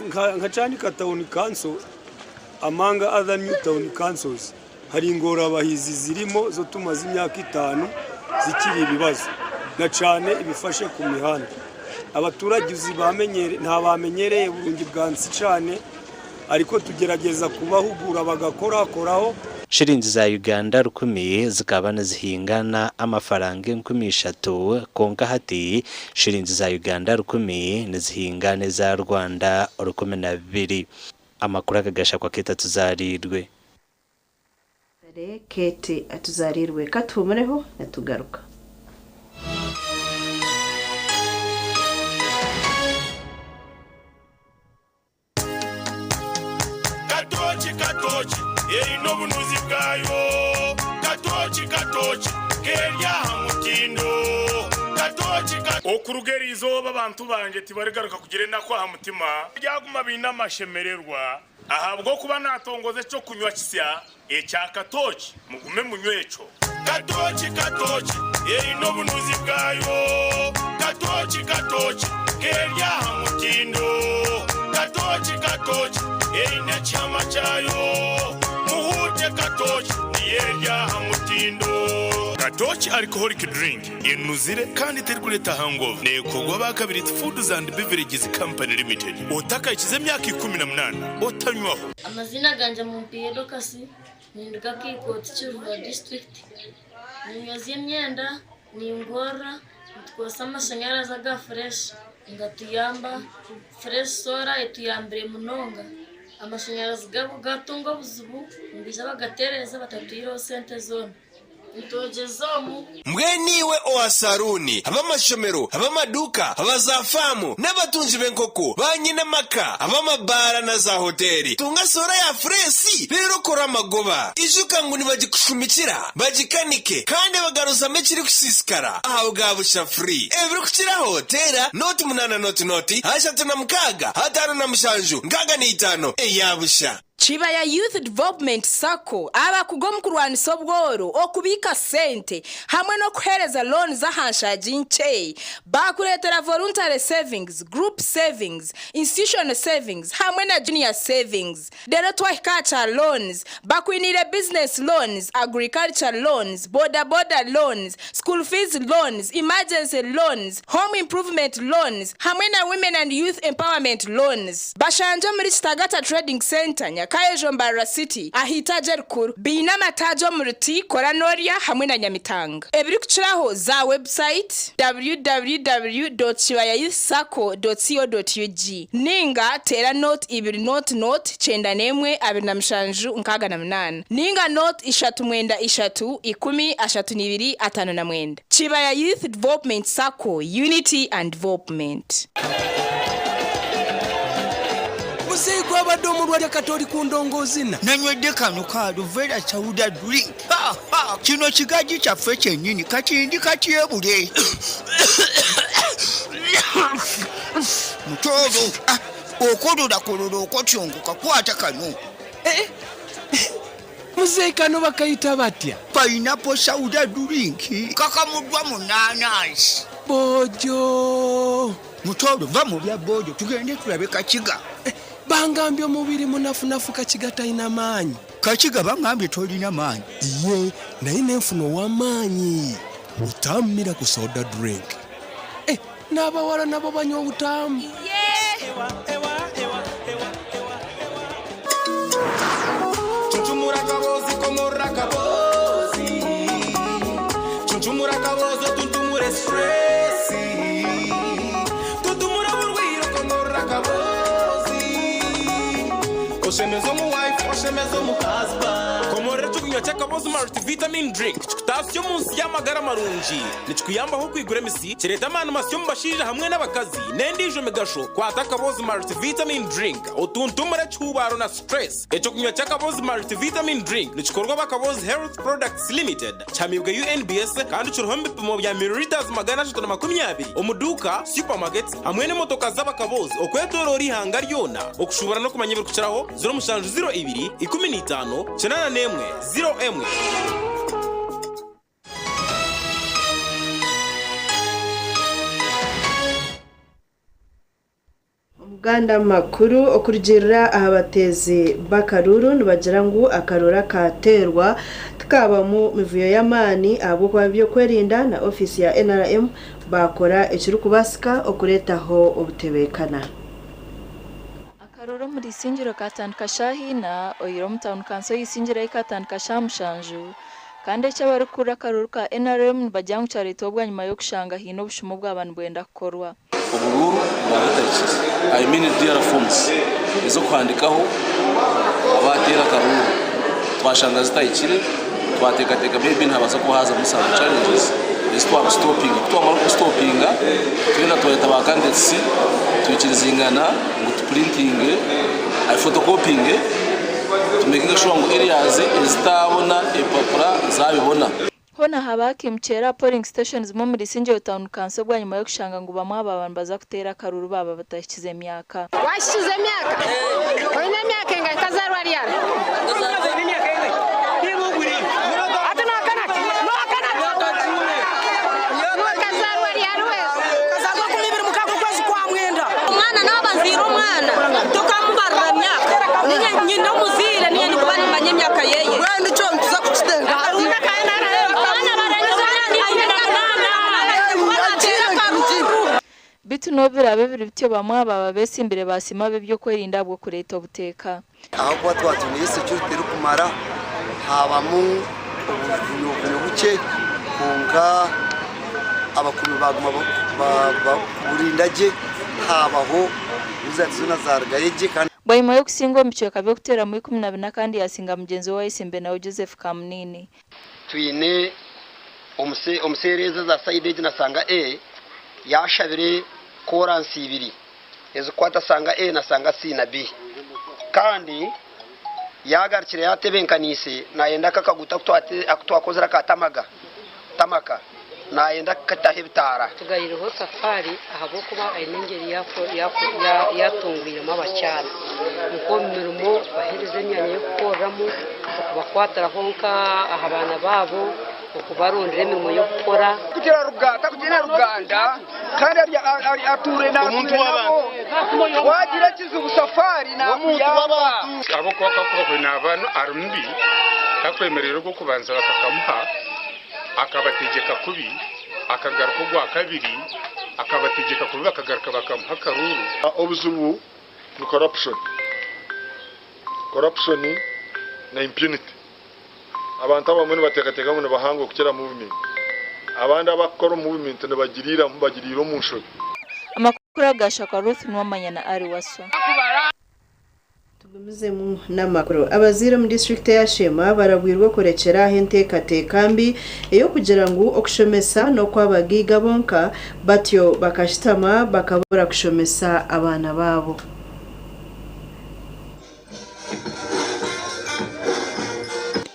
Nka Cyanika Town Council, among other new town councils, hari ingorabahizi zirimo zo tumaze imyaka 5 zikiri ibibazo, na cyane ibifashe ku mihanda. Abaturage uzi bamenyere nta bamenyereye burungi bwansi cyane, ariko tugerageza kubahugura bagakorakoraho. Shilingi za Uganda 1000 zikaba nizihingana amafaranga 3000, konka hati shilingi za Uganda 1000 nizihingana za Rwanda 12. Amakuru akagashakwa keta tuzarirwe. Kete atuzarirwe katumureho natugaruka. Katochi katochi erino bunuzi bwayo, katochi katochi kerya mutindo, katochi okurugera izoba abantu banje tibarigaruka kugira nako aha mutima byaguma bina amashemererwa ahabwo kuba natongoze cyo kunywa kisya ecya katochi mugume munyweco. Katochi katochi erino bunuzi bwayo, katochi katochi kerya mutindo, katochi katochi erina chama chayo muhute katochi niyerya mutindo. Katochi alcoholic drink enuzire kandi terikuleta hangover nekogwa bakabiri Foods and Beverages Company Limited. Otaka ikize myaka 18 otanywaho. Amazina ganje mumpiye Dokasi, ninduka Kikoti Kiruhura district, ninyoza imyenda, ningora, nitwosa amashanyarazi aga fresh ngatuyamba fresh sora etuyambire munonga amashanyarazi gabo gatunga obuzibu mbija bagatereza batatwireho sente zona ntogezomu. Mbweniwe owa saruni, ab'amashomero, ab'amaduka, abazafamu n'abatunzi b'enkoko, ba nyinamaka, ab'amabara na za hoteli, tunga sora ya furesi rero kora amagoba ijuka ngo nibagikushumikira bagikanike kandi bagaruzamo ekiri kusisikara aha bwa busha free ebiri kukiraho tera 0 8 0 0 3 6 5 7 65 eyabusha. Kibaya Youth Development Sacco abakuga omu kurwanisa obworo, okubika sente hamwe n'okuheereza loan z'ahanshaagi nkye, bakureetera voluntary savings, group savings, institutional savings hamwe na junior savings. Rero twahika aha loans, bakwiniire business loans, agriculture loans, boda boda loans, school fees loans, emergency loans, home improvement loans hamwe na women and youth empowerment loans. Bashanje muri Kitagata Trading Center, Nyakayejo, Mbarara City, ahitaje rukuru biine amataagi omu ruti Koranorya hamwe na Nyamitanga. Ebirikukiraho za website www.kibayayouthsacco.co.ug ninga tera 0 2 0 0 91 27 68 ninga 0 3 9 3 10 32 59. Kibaya Youth Development Sacco, unity and development. Muzeeyi gwabadde omulwadde katoli ku ndongozina. Nanywedde kano ka Luvera Sauda drink. Ha, ha, kino kigaji kyaffe kyennyini kakindi katyebule mutoolo. Ah, Okorora korora okotyongoka kwata kano. Muzeeyi kano bakayita batya? Pineapple soda drink kakamuddwa mu naanansi. Boojo! Mutooro va mu bya boojo tugende tulabe Kakiga. Bangambye omubiri munafunafu Kakiga talina maanyi. Kakiga bangambye tolina maanyi. Iye naye nenfuna ow'amaanyi. Butamu Miracle Soda Drink. Eh, n'abawala nabo banywa obutamu. Chuchumura kabozi komora kabozi Chuchumura kabozi tuntumure stressi Tutumura burwiro komora kabozi Oshemezo mu wife oshemezo mu husband Komorera ekyokunywa ky'akabozi multivitamin drink kikutaasya omu nsi y'amagara marungi. Nikikuyambaho okwigura emisi, kireeta amaani masya omu bashaija hamwe n'abakazi n'endiijo migasho. Kwata akabozi multivitamin drink otuntumure ekihuubaaro na stress. Ekyokunywa ky'akabozi multivitamin drink nikikorwa aba Kabozi Health Products Limited, kihamiibwe UNBS kandi kiriho omu bipimo bya millilitres 320 omu duuka, supermarkets hamwe n'emotoka z'abakabozi okwetoroora eihanga ryona. Okushuubura n'okumanya ebirikukiraho, 0702 15 81 01. Omuganda makuru okurugiirira aha bateezi b'akaruuru nibagira ngu akaruuru akateerwa tikabamu mivuyo y'amaani ahabw'okuba ab'ebyokwerinda na ofiisi ya NRM baakora ekirikubaasika okureetaho obutebeekana. Akaruuru omuri Isingiro kaatandika shaaha ina, oyihireho omu tauni kanso y'Isingiro ahi kaatandika shaaha mushanju. Kandi eki abarikukurira akaruuru ka NRM nibagira ngu kyareetwaho bwanyima y'okushanga haine obushuma obwaba nibwenda kukorwa. Oburuuru bwaba butahikire, I mean DR forms ez'okuhandikaho abaateera akaruuru twashanga zitahikire, twateekateeka maybe nihabaasa kuba haazamu some challenges ezi twabustopinga. Ku twamara kubustopinga, twena twayeta ba candidates twikirizingana ngu tupurintinge, photocopinge, tumekinge sure ngu areas ezitaabona ebipapura zaabibona. Hoona haba hakimukyera aha polling station zimwe omuri Isingiro Town Council bwanyima y'okushanga ngu bamwe aha baaba nibaza kuteera akaruru baaba batahikize myaka. Wahikize emyaka? Oine emyaka engahi? Okazaarwa ryari? Okazaarwa ryari wewe? Omwana naaba nzaire omwana tokamubarira myaka. Ninye nyine omuzaire ninye ndikuba nimanya emyaka yeye. Beitu n'obu biraabe biri bityo bamwe aha baaba beesimbire baasiima ab'eby'okwerinda ahabw'okureeta obuteeka. Ahabw'okuba twatungire security erikumara, haabamu obuvuyo bukye kwonka abakuumi baaguma kuburinda gye haabaho results zoona zaarugayo gye kandi. Bwanyima y'okusinga omu bicweka by'okuteeramu 14 kandi yaasinga mugyenzi we owaayesimbe nawe Joseph Kamunini. Twine omuseereezi za sayidi egi na sanga A yaashabire kooransi ibiri ezikukwata sanga A na sanga C na B kandi yaagarukire yaatebenkaniise naayenda aku akaguuto aku twakozire aka Tamaga, Tamaka naayenda kukataho ebitaara. Tugaireho Safari ahabw'okuba aine engyeri yaatungwiremu abakyara nk'omu mirimo, okubaheereza emyanya y'okukoreramu, okubakwatiraho nka aha baana baabo, okubarondera emirimo y'okukora. Takugira ruganda kandi atuure nabo, waagira ekizibu Safari naakuyamba. Ahabw'okuba ku arikuba naaba ari mubi, takwemereire ogw'okubanza bakakamuha, akabategyeka kubi, akagaruka ogwakabiri, akabategyeka kubi bakagaruka bakamuha akaruuru. Obuzibu ni corruption, corruption na impunity. Abantu abamwe nibateekateeka ngu nibahango kukira movement. Abandi abakukora omu movement nibagiriiramu, bagiriira omu nshobi. Amakuru agashakwa Ruth Nuwamanya na Ali Wasswa. Tugumizemu n'amakuru. Abazaire omu disiturikiti eya Sheema barabwirwe kurekyera aho enteekateeka mbi ey'okugira ngu okushomesa n'okw'abagaiga bonka batyo bakashutama bakabura kushomesa abaana baabo.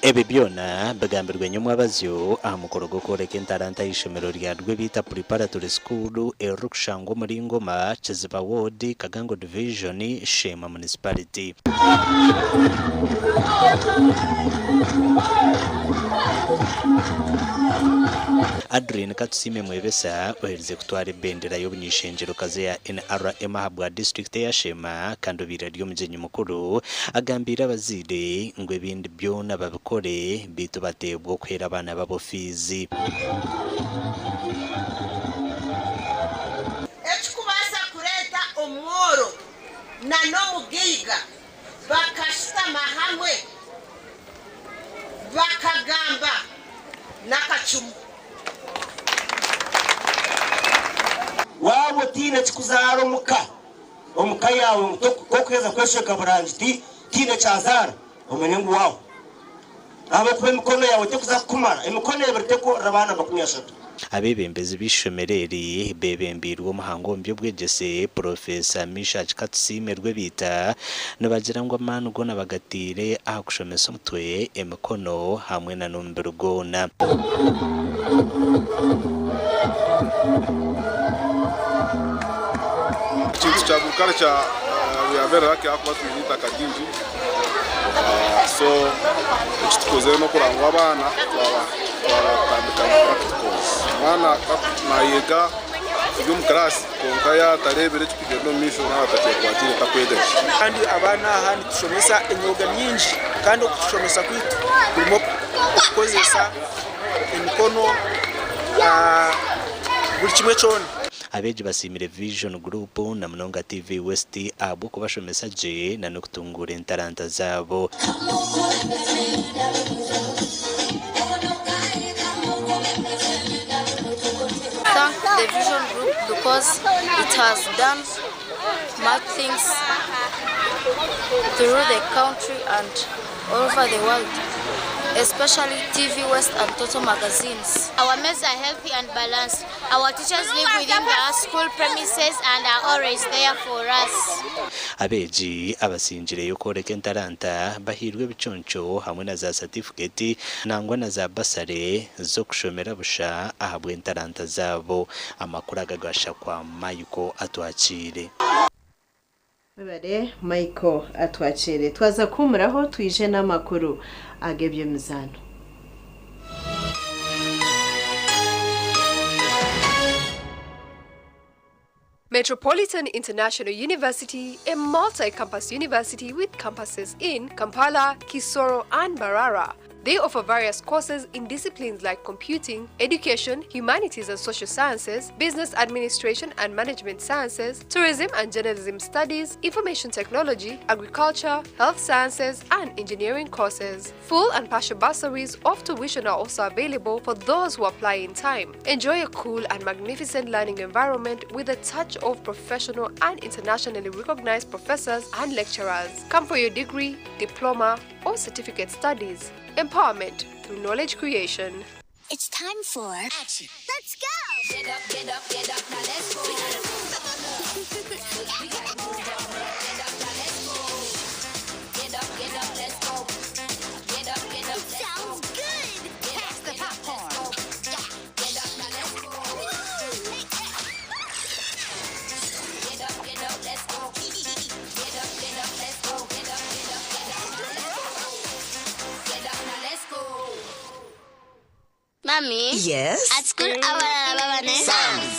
Ebi byona bigambirwe nyomwabazyo aha mukoro gw'okworeka entaranta aha ishomero rya Rwebiita Preparatory School eririkushangwa omuri Ngoma, Kiziba Ward, Kagango Division, Sheema Municipality. Adrine Katusiime Mwebesa oherize kutwara ebendera y'obuny'ishengyero-kazi eya NRM ahabwa disiturikiti eya Sheema kandi obaire ari omugyenyi mukuru agambiire abazaire ngu ebindi byona babikore beitu bateebwa okuheera abaana babo fiizi. Ekikubaasa kureeta omworo na n'omugaiga bakashutama hamwe bakagamba n'akacumu. Waaba otaine kikuzaara omuka, omuka yaawe ngu tokuheza kweshweka burangiti tihaine kyazaara, omanye ngu waahwa. Ahabw'okuba emikono yaawe tekuza kukumara, emikono ebiri tekworora abaana 30. Abeebembezi b'eishomero eri beebembeirwe omuhangu omu by'obwegyese, Purofeesa Meshack Katusiime Rwebiita, nibagira ngu amaani goona bagataire aha kushomesa omutwe, emikono hamwe na n'omubiri gwona. Ekintu kya agriculture we are very lucky ahakuba twine eitaka ryingi so ekitukozire n'okureba ngu abaana twabatandika na practicals. Omwana nayega ebyomu class kwonka yaaba atareebire ekirikugyenda omu maisho naaba atakyekwatiire takwega gye. Kandi abaana aha nitushomesa emyoga mingi kandi okushomesa kwaitu kurimu okukozesa emikono buri kimwe kyona. Abeegi basiimire Vision Group na munonga TV West ahabw'okubashomesa gye na n'okutunguura entaranta zaabo. Thank the Vision Group because it has done much things through the country and all over the world, especially TV West and Total magazines. Our meals are healthy and balanced. Our teachers live within the school premises and are always there for us. Abeegi abasingireyo kworeka entaranta bahairwe ebiconco hamwe na za satifiketi nangwa na za basare z'okushomera busha ahabw'entaranta zaabo. Amakuru aga gashakwa Michael Atwakiire. Webare Michael Atwakiire. Twaza kuhumuraho twije n'amakuru ag'eby'emizaano. Metropolitan International University, a multi campus university with campuses in Kampala, Kisoro, and Mbarara. They offer various courses in disciplines like computing, education, humanities and social sciences, business administration and management sciences, tourism and journalism studies, information technology, agriculture, health sciences, and engineering courses. Full and partial bursaries of tuition are also available for those who apply in time. Enjoy a cool and magnificent learning environment with a touch of professional and internationally recognized professors and lecturers. Come for your degree, diploma, or certificate studies. Empowerment through knowledge creation. It's time for action. Let's go! Get up, get up, get up, now let's go. We gotta move on. Get up, now let's go. Get up, get up, let's go. Get up, get up, let's Sounds good. Pass the popcorn. Get up, now let's go. Get up, get up, let's go. Get up, get up, let's go. Get up, get up, get up, now let's go. Get up, now let's go. Mommy? Yes? At school, abalala baba ne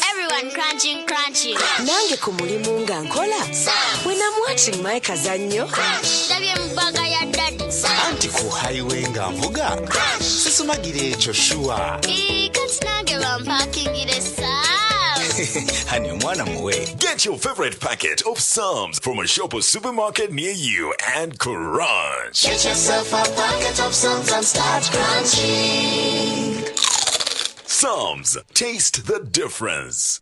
Everyone crunching, crunching. Nange ku mulimu nga nkola. When I'm watching my kazannyo. Ndabye mu bag ya daddy. Anti ku highway nga nvuga sisumagira ekyo sure. Ii, Kati nange bampakingire Sam's. Honey omwana muwe. Get your favorite packet of Psalms from a shop or supermarket near you and crunch. Get yourself a packet of Psalms and start crunching. Psalms, taste the difference.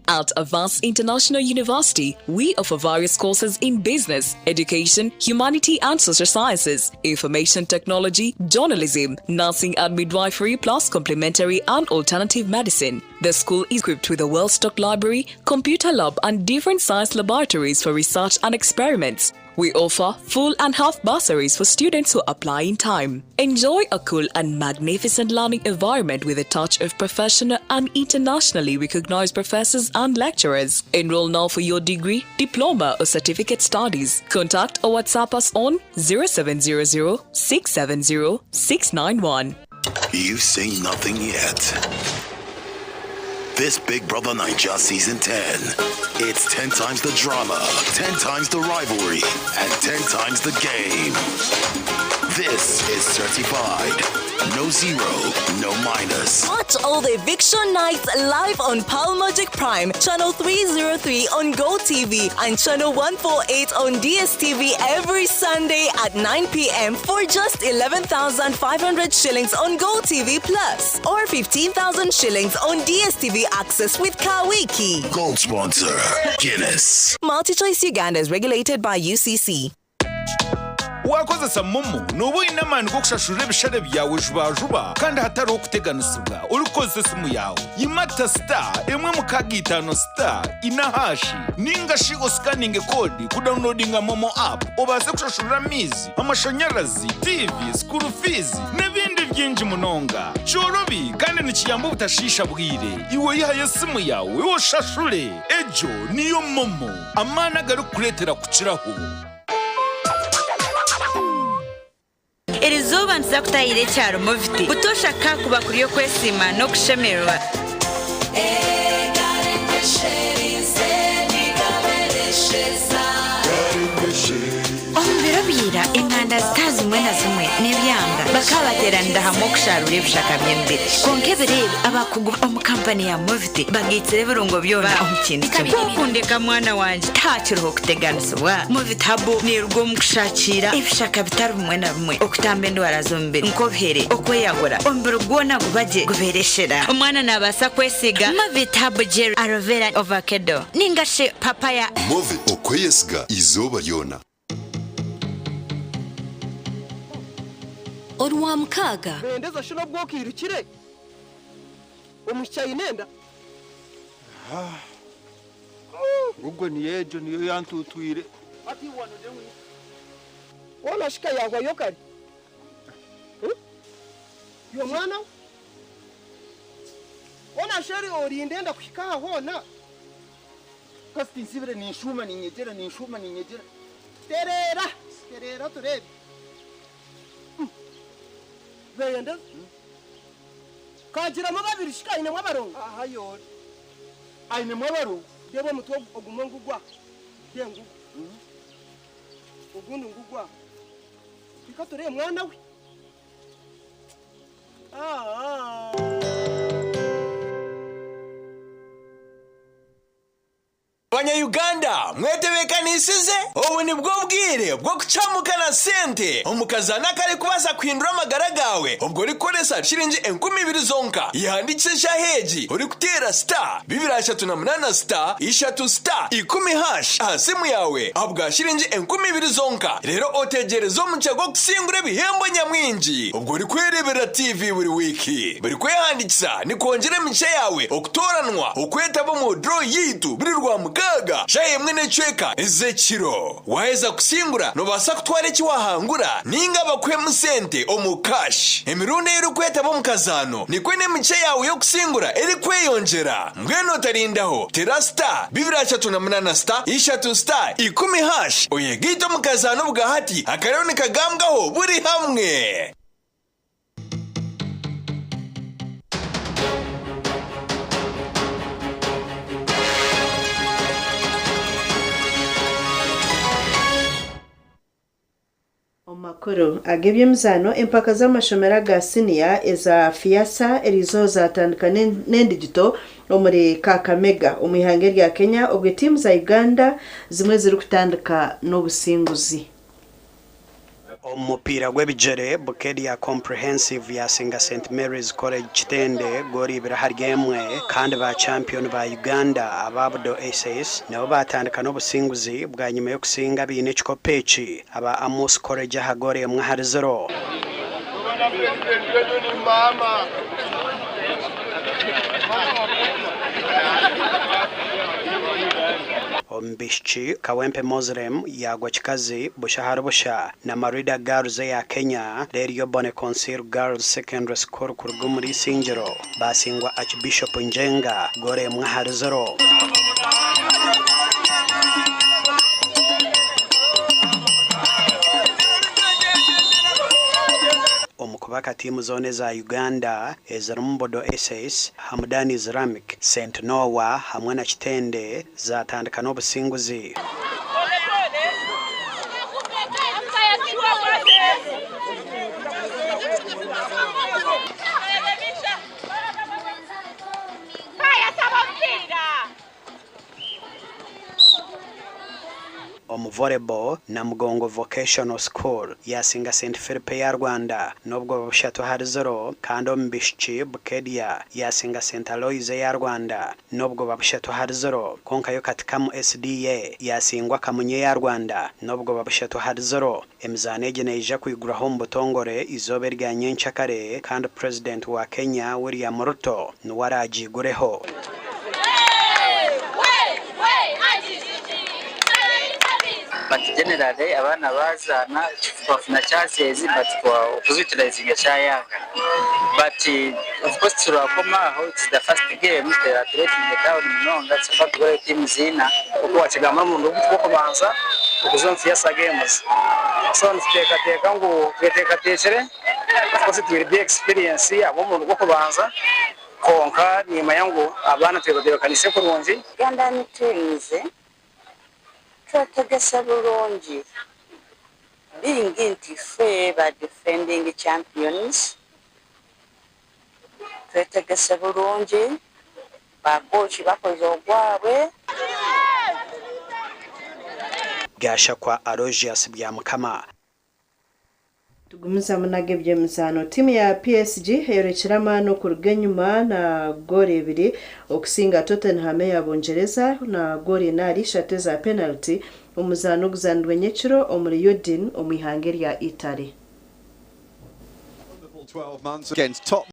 At Avance International University, we offer various courses in business, education, humanity and social sciences, information technology, journalism, nursing and midwifery, plus complementary and alternative medicine. The school is equipped with a well stocked library, computer lab, and different science laboratories for research and experiments. We offer full and half bursaries for students who apply in time. Enjoy a cool and magnificent learning environment with a touch of professional and internationally recognized professors and lecturers. Enroll now for your degree, diploma, or certificate studies. Contact or WhatsApp us on 0700 670 691. You've seen nothing yet. This Big Brother Naija Season 10. It's 10 times the drama, 10 times the rivalry, and 10 times the game. This is certified. No zero, no minus. Watch all the eviction nights live on Pearl Magic Prime, channel 303 on GoTV and channel 148 on DSTV every Sunday at 9 p.m. for just 11,500 shillings on GoTV Plus or 15,000 shillings on DSTV Access with Kawiki. Gold sponsor, Guinness. MultiChoice Uganda is regulated by UCC. Wakozesa momo noba oine amaani g'okushashurira ebishare byawe jubajuba kandi hatariho kuteganisibwa orikukozesa esimu yawe. Yimata star emwe mukaaga itaano star ina hashi ninga shi osikaninge kodi kudownloadinga momo app obaase kushashurira amaizi, amashanyarazi, tv, school fees n'ebindi bingi munonga. Kyorobi kandi nikiyamba obutashiisha bwire. Iwe yihayo esimu yawe oshashure. Egyo niyo momo, amaani agarikukureetera kukiraho. Erizooba nituza kutahira ekyaro Moviti butoosha kakuba kuri okwesiima n'okushemererwa. Omu biro bya ira enganda zitari zimwe na zimwe n'ebyanga bakaba bateeranira hamwe okusharura ebishaka by'emibiri. Kwonka ebiro ebi abakugu omu kampani ya Moviti bagaitsire ebirungo byona omu kintu kimwe. Kwokundeka mwana wangye tihakiriho kuteganisibwa. Moviti Herbal neeruga omu kushakiira ebishaka bitari bimwe na bimwe okutamba endwara z'omubiri nk'obuhere, okweyagura, omubiri gwona guba gye gubeereshera. Omwana naabaasa kwesiiga Moviti Herbal Gel, Aloe Vera, Avocado ninga shi Papaya. Movit okweyesiga izooba ryona. Orwamukaaga. Bendeza shi nobwo okiirukire omwishiki aine enda. Ubwo niyo egyo niyo yantutwire. Wona shika yahwayo kare. Yo mwana wona sheri orinde enda kuhika aha hoona. Kasi tinsibire ninshuma ninyegyera ninshuma ninyegyera. Terera terera turebe. Beyendeza kagiramu babiri shika ainemu abarongo. Aha yori ainemu abarongo. Reba omutwe ogumwe ngugwa de ngugwa ogundi ngugwa reka turebe mwana we. Abanya-Uganda mwetebeekanisize obu nibwo bwire bwo kucamuka na sente omukazana akarikubaasa kuhindura amagara gawe obwo orikukoresa shiringi 2000 zonka. Yihandikise shaheegi orikuteera star 238 star 3 star 10 hash aha simu yawe ahabwa shiringi 2000 zonka. Rero otegereze omuca gw'okusingura ebihembo nyamwingi obwo orikwerebera TV buri wiiki. Buri kwehandikisa nikwongyera emigisha yawe okutoranwa okwetaba omu draw yiitu buri rwamukaga shaha emwe n'ecweka ez'ekiro. Waheza kusingura nobaasa kutwara eki wahangura ninga bakuhemu sente omu kashi. Emirundi ei orikwetaba omu kazaano nikwe n'emigisha yawe y'okusingura erikweyongyera. Mbwenu otarindaho tera star 238 star 3 star 10 hash oyegaite omu kazaano bwahati akarero nikagambwaho buri hamwe. Omu makuru ag'eby'emizaano, empaka z'amashomero aga siniya eza FIASA erizo zatandika n'endigito omuri Kakamega omu ihanga erya Kenya obwo tiimu za Uganda zimwe zirikutandika n'obusinguzi. Omupiira gw'ebigere, Bukedia Comprehensive yasinga St Mary's College Kitende goori ibiri ahari emwe kandi ba champion ba Uganda aba Budo SS nabo batandika n'obusinguzi bwanyuma y'okusinga biine ekikopo eki aba Amos College aha goori 1-0. Omu baishiki, Kawempe Muslim yaagwa kikazi busha ahari busha na Marida Girls eya Kenya reero yo Bone Consil Girls Secondary School kuruga omuri Isingiro baasingwa Archbishop Njenga goolo emwe ahari ziro. Omu kubaka tiimu zoona eza Uganda ezirimu Budo SS, Hamdan Islamic, Saint Noah hamwe na Kitende zaatandika n'obusinguzi. Omu volleyball, Namugongo Vocational School yaasinga Saint Philip eya Rwanda n'obwoba bushatu ahari ziro kandi omu baishiki Bukedea yaasinga Saint Aloys eya Rwanda n'obwoba bushatu ahari ziro kwonka yo Katikamu SDA yaasingwa Kamunye eya Rwanda n'obwoba bushatu ahari ziro. Emizaano egi neija kwigurwaho omu butongore eizooba erya nyencakare kandi Purezidenti wa Kenya William Ruto niwe araagiigureho. But generally abaana bazaana twafuna chances but okuziutilizinga kyayanga but of course turakoma aho it's the first game teraturetinge down munonga tufa tugore team ziina. Oku wakigamba n'omurundi gwaitu gw'okubanza okuza omu Fiesta Games so nituteekateeka ngu tweteekateekire of course it will be experience ahabw'omurundi gw'okubanza kwonka nimanya ngu abaana twebatebeekaniise kurungi. Ugandan teams twetegese bulungi being nti ffe ba defending champions twetegese bulungi ba coach bakoze ogwabwe. Gashakwa Aloysius Byamukama. Tugumizamu n'ag'eby'emizaano. Tiimu ya PSG eyorekire amaani okuruga enyima na goolo ibiri okusinga Tottenham eya Bungyereza na goolo ina ahari ishatu eza penaliti omu muzaano oguzaanirwe nyekiro omuri Udine omu ihanga erya Italy.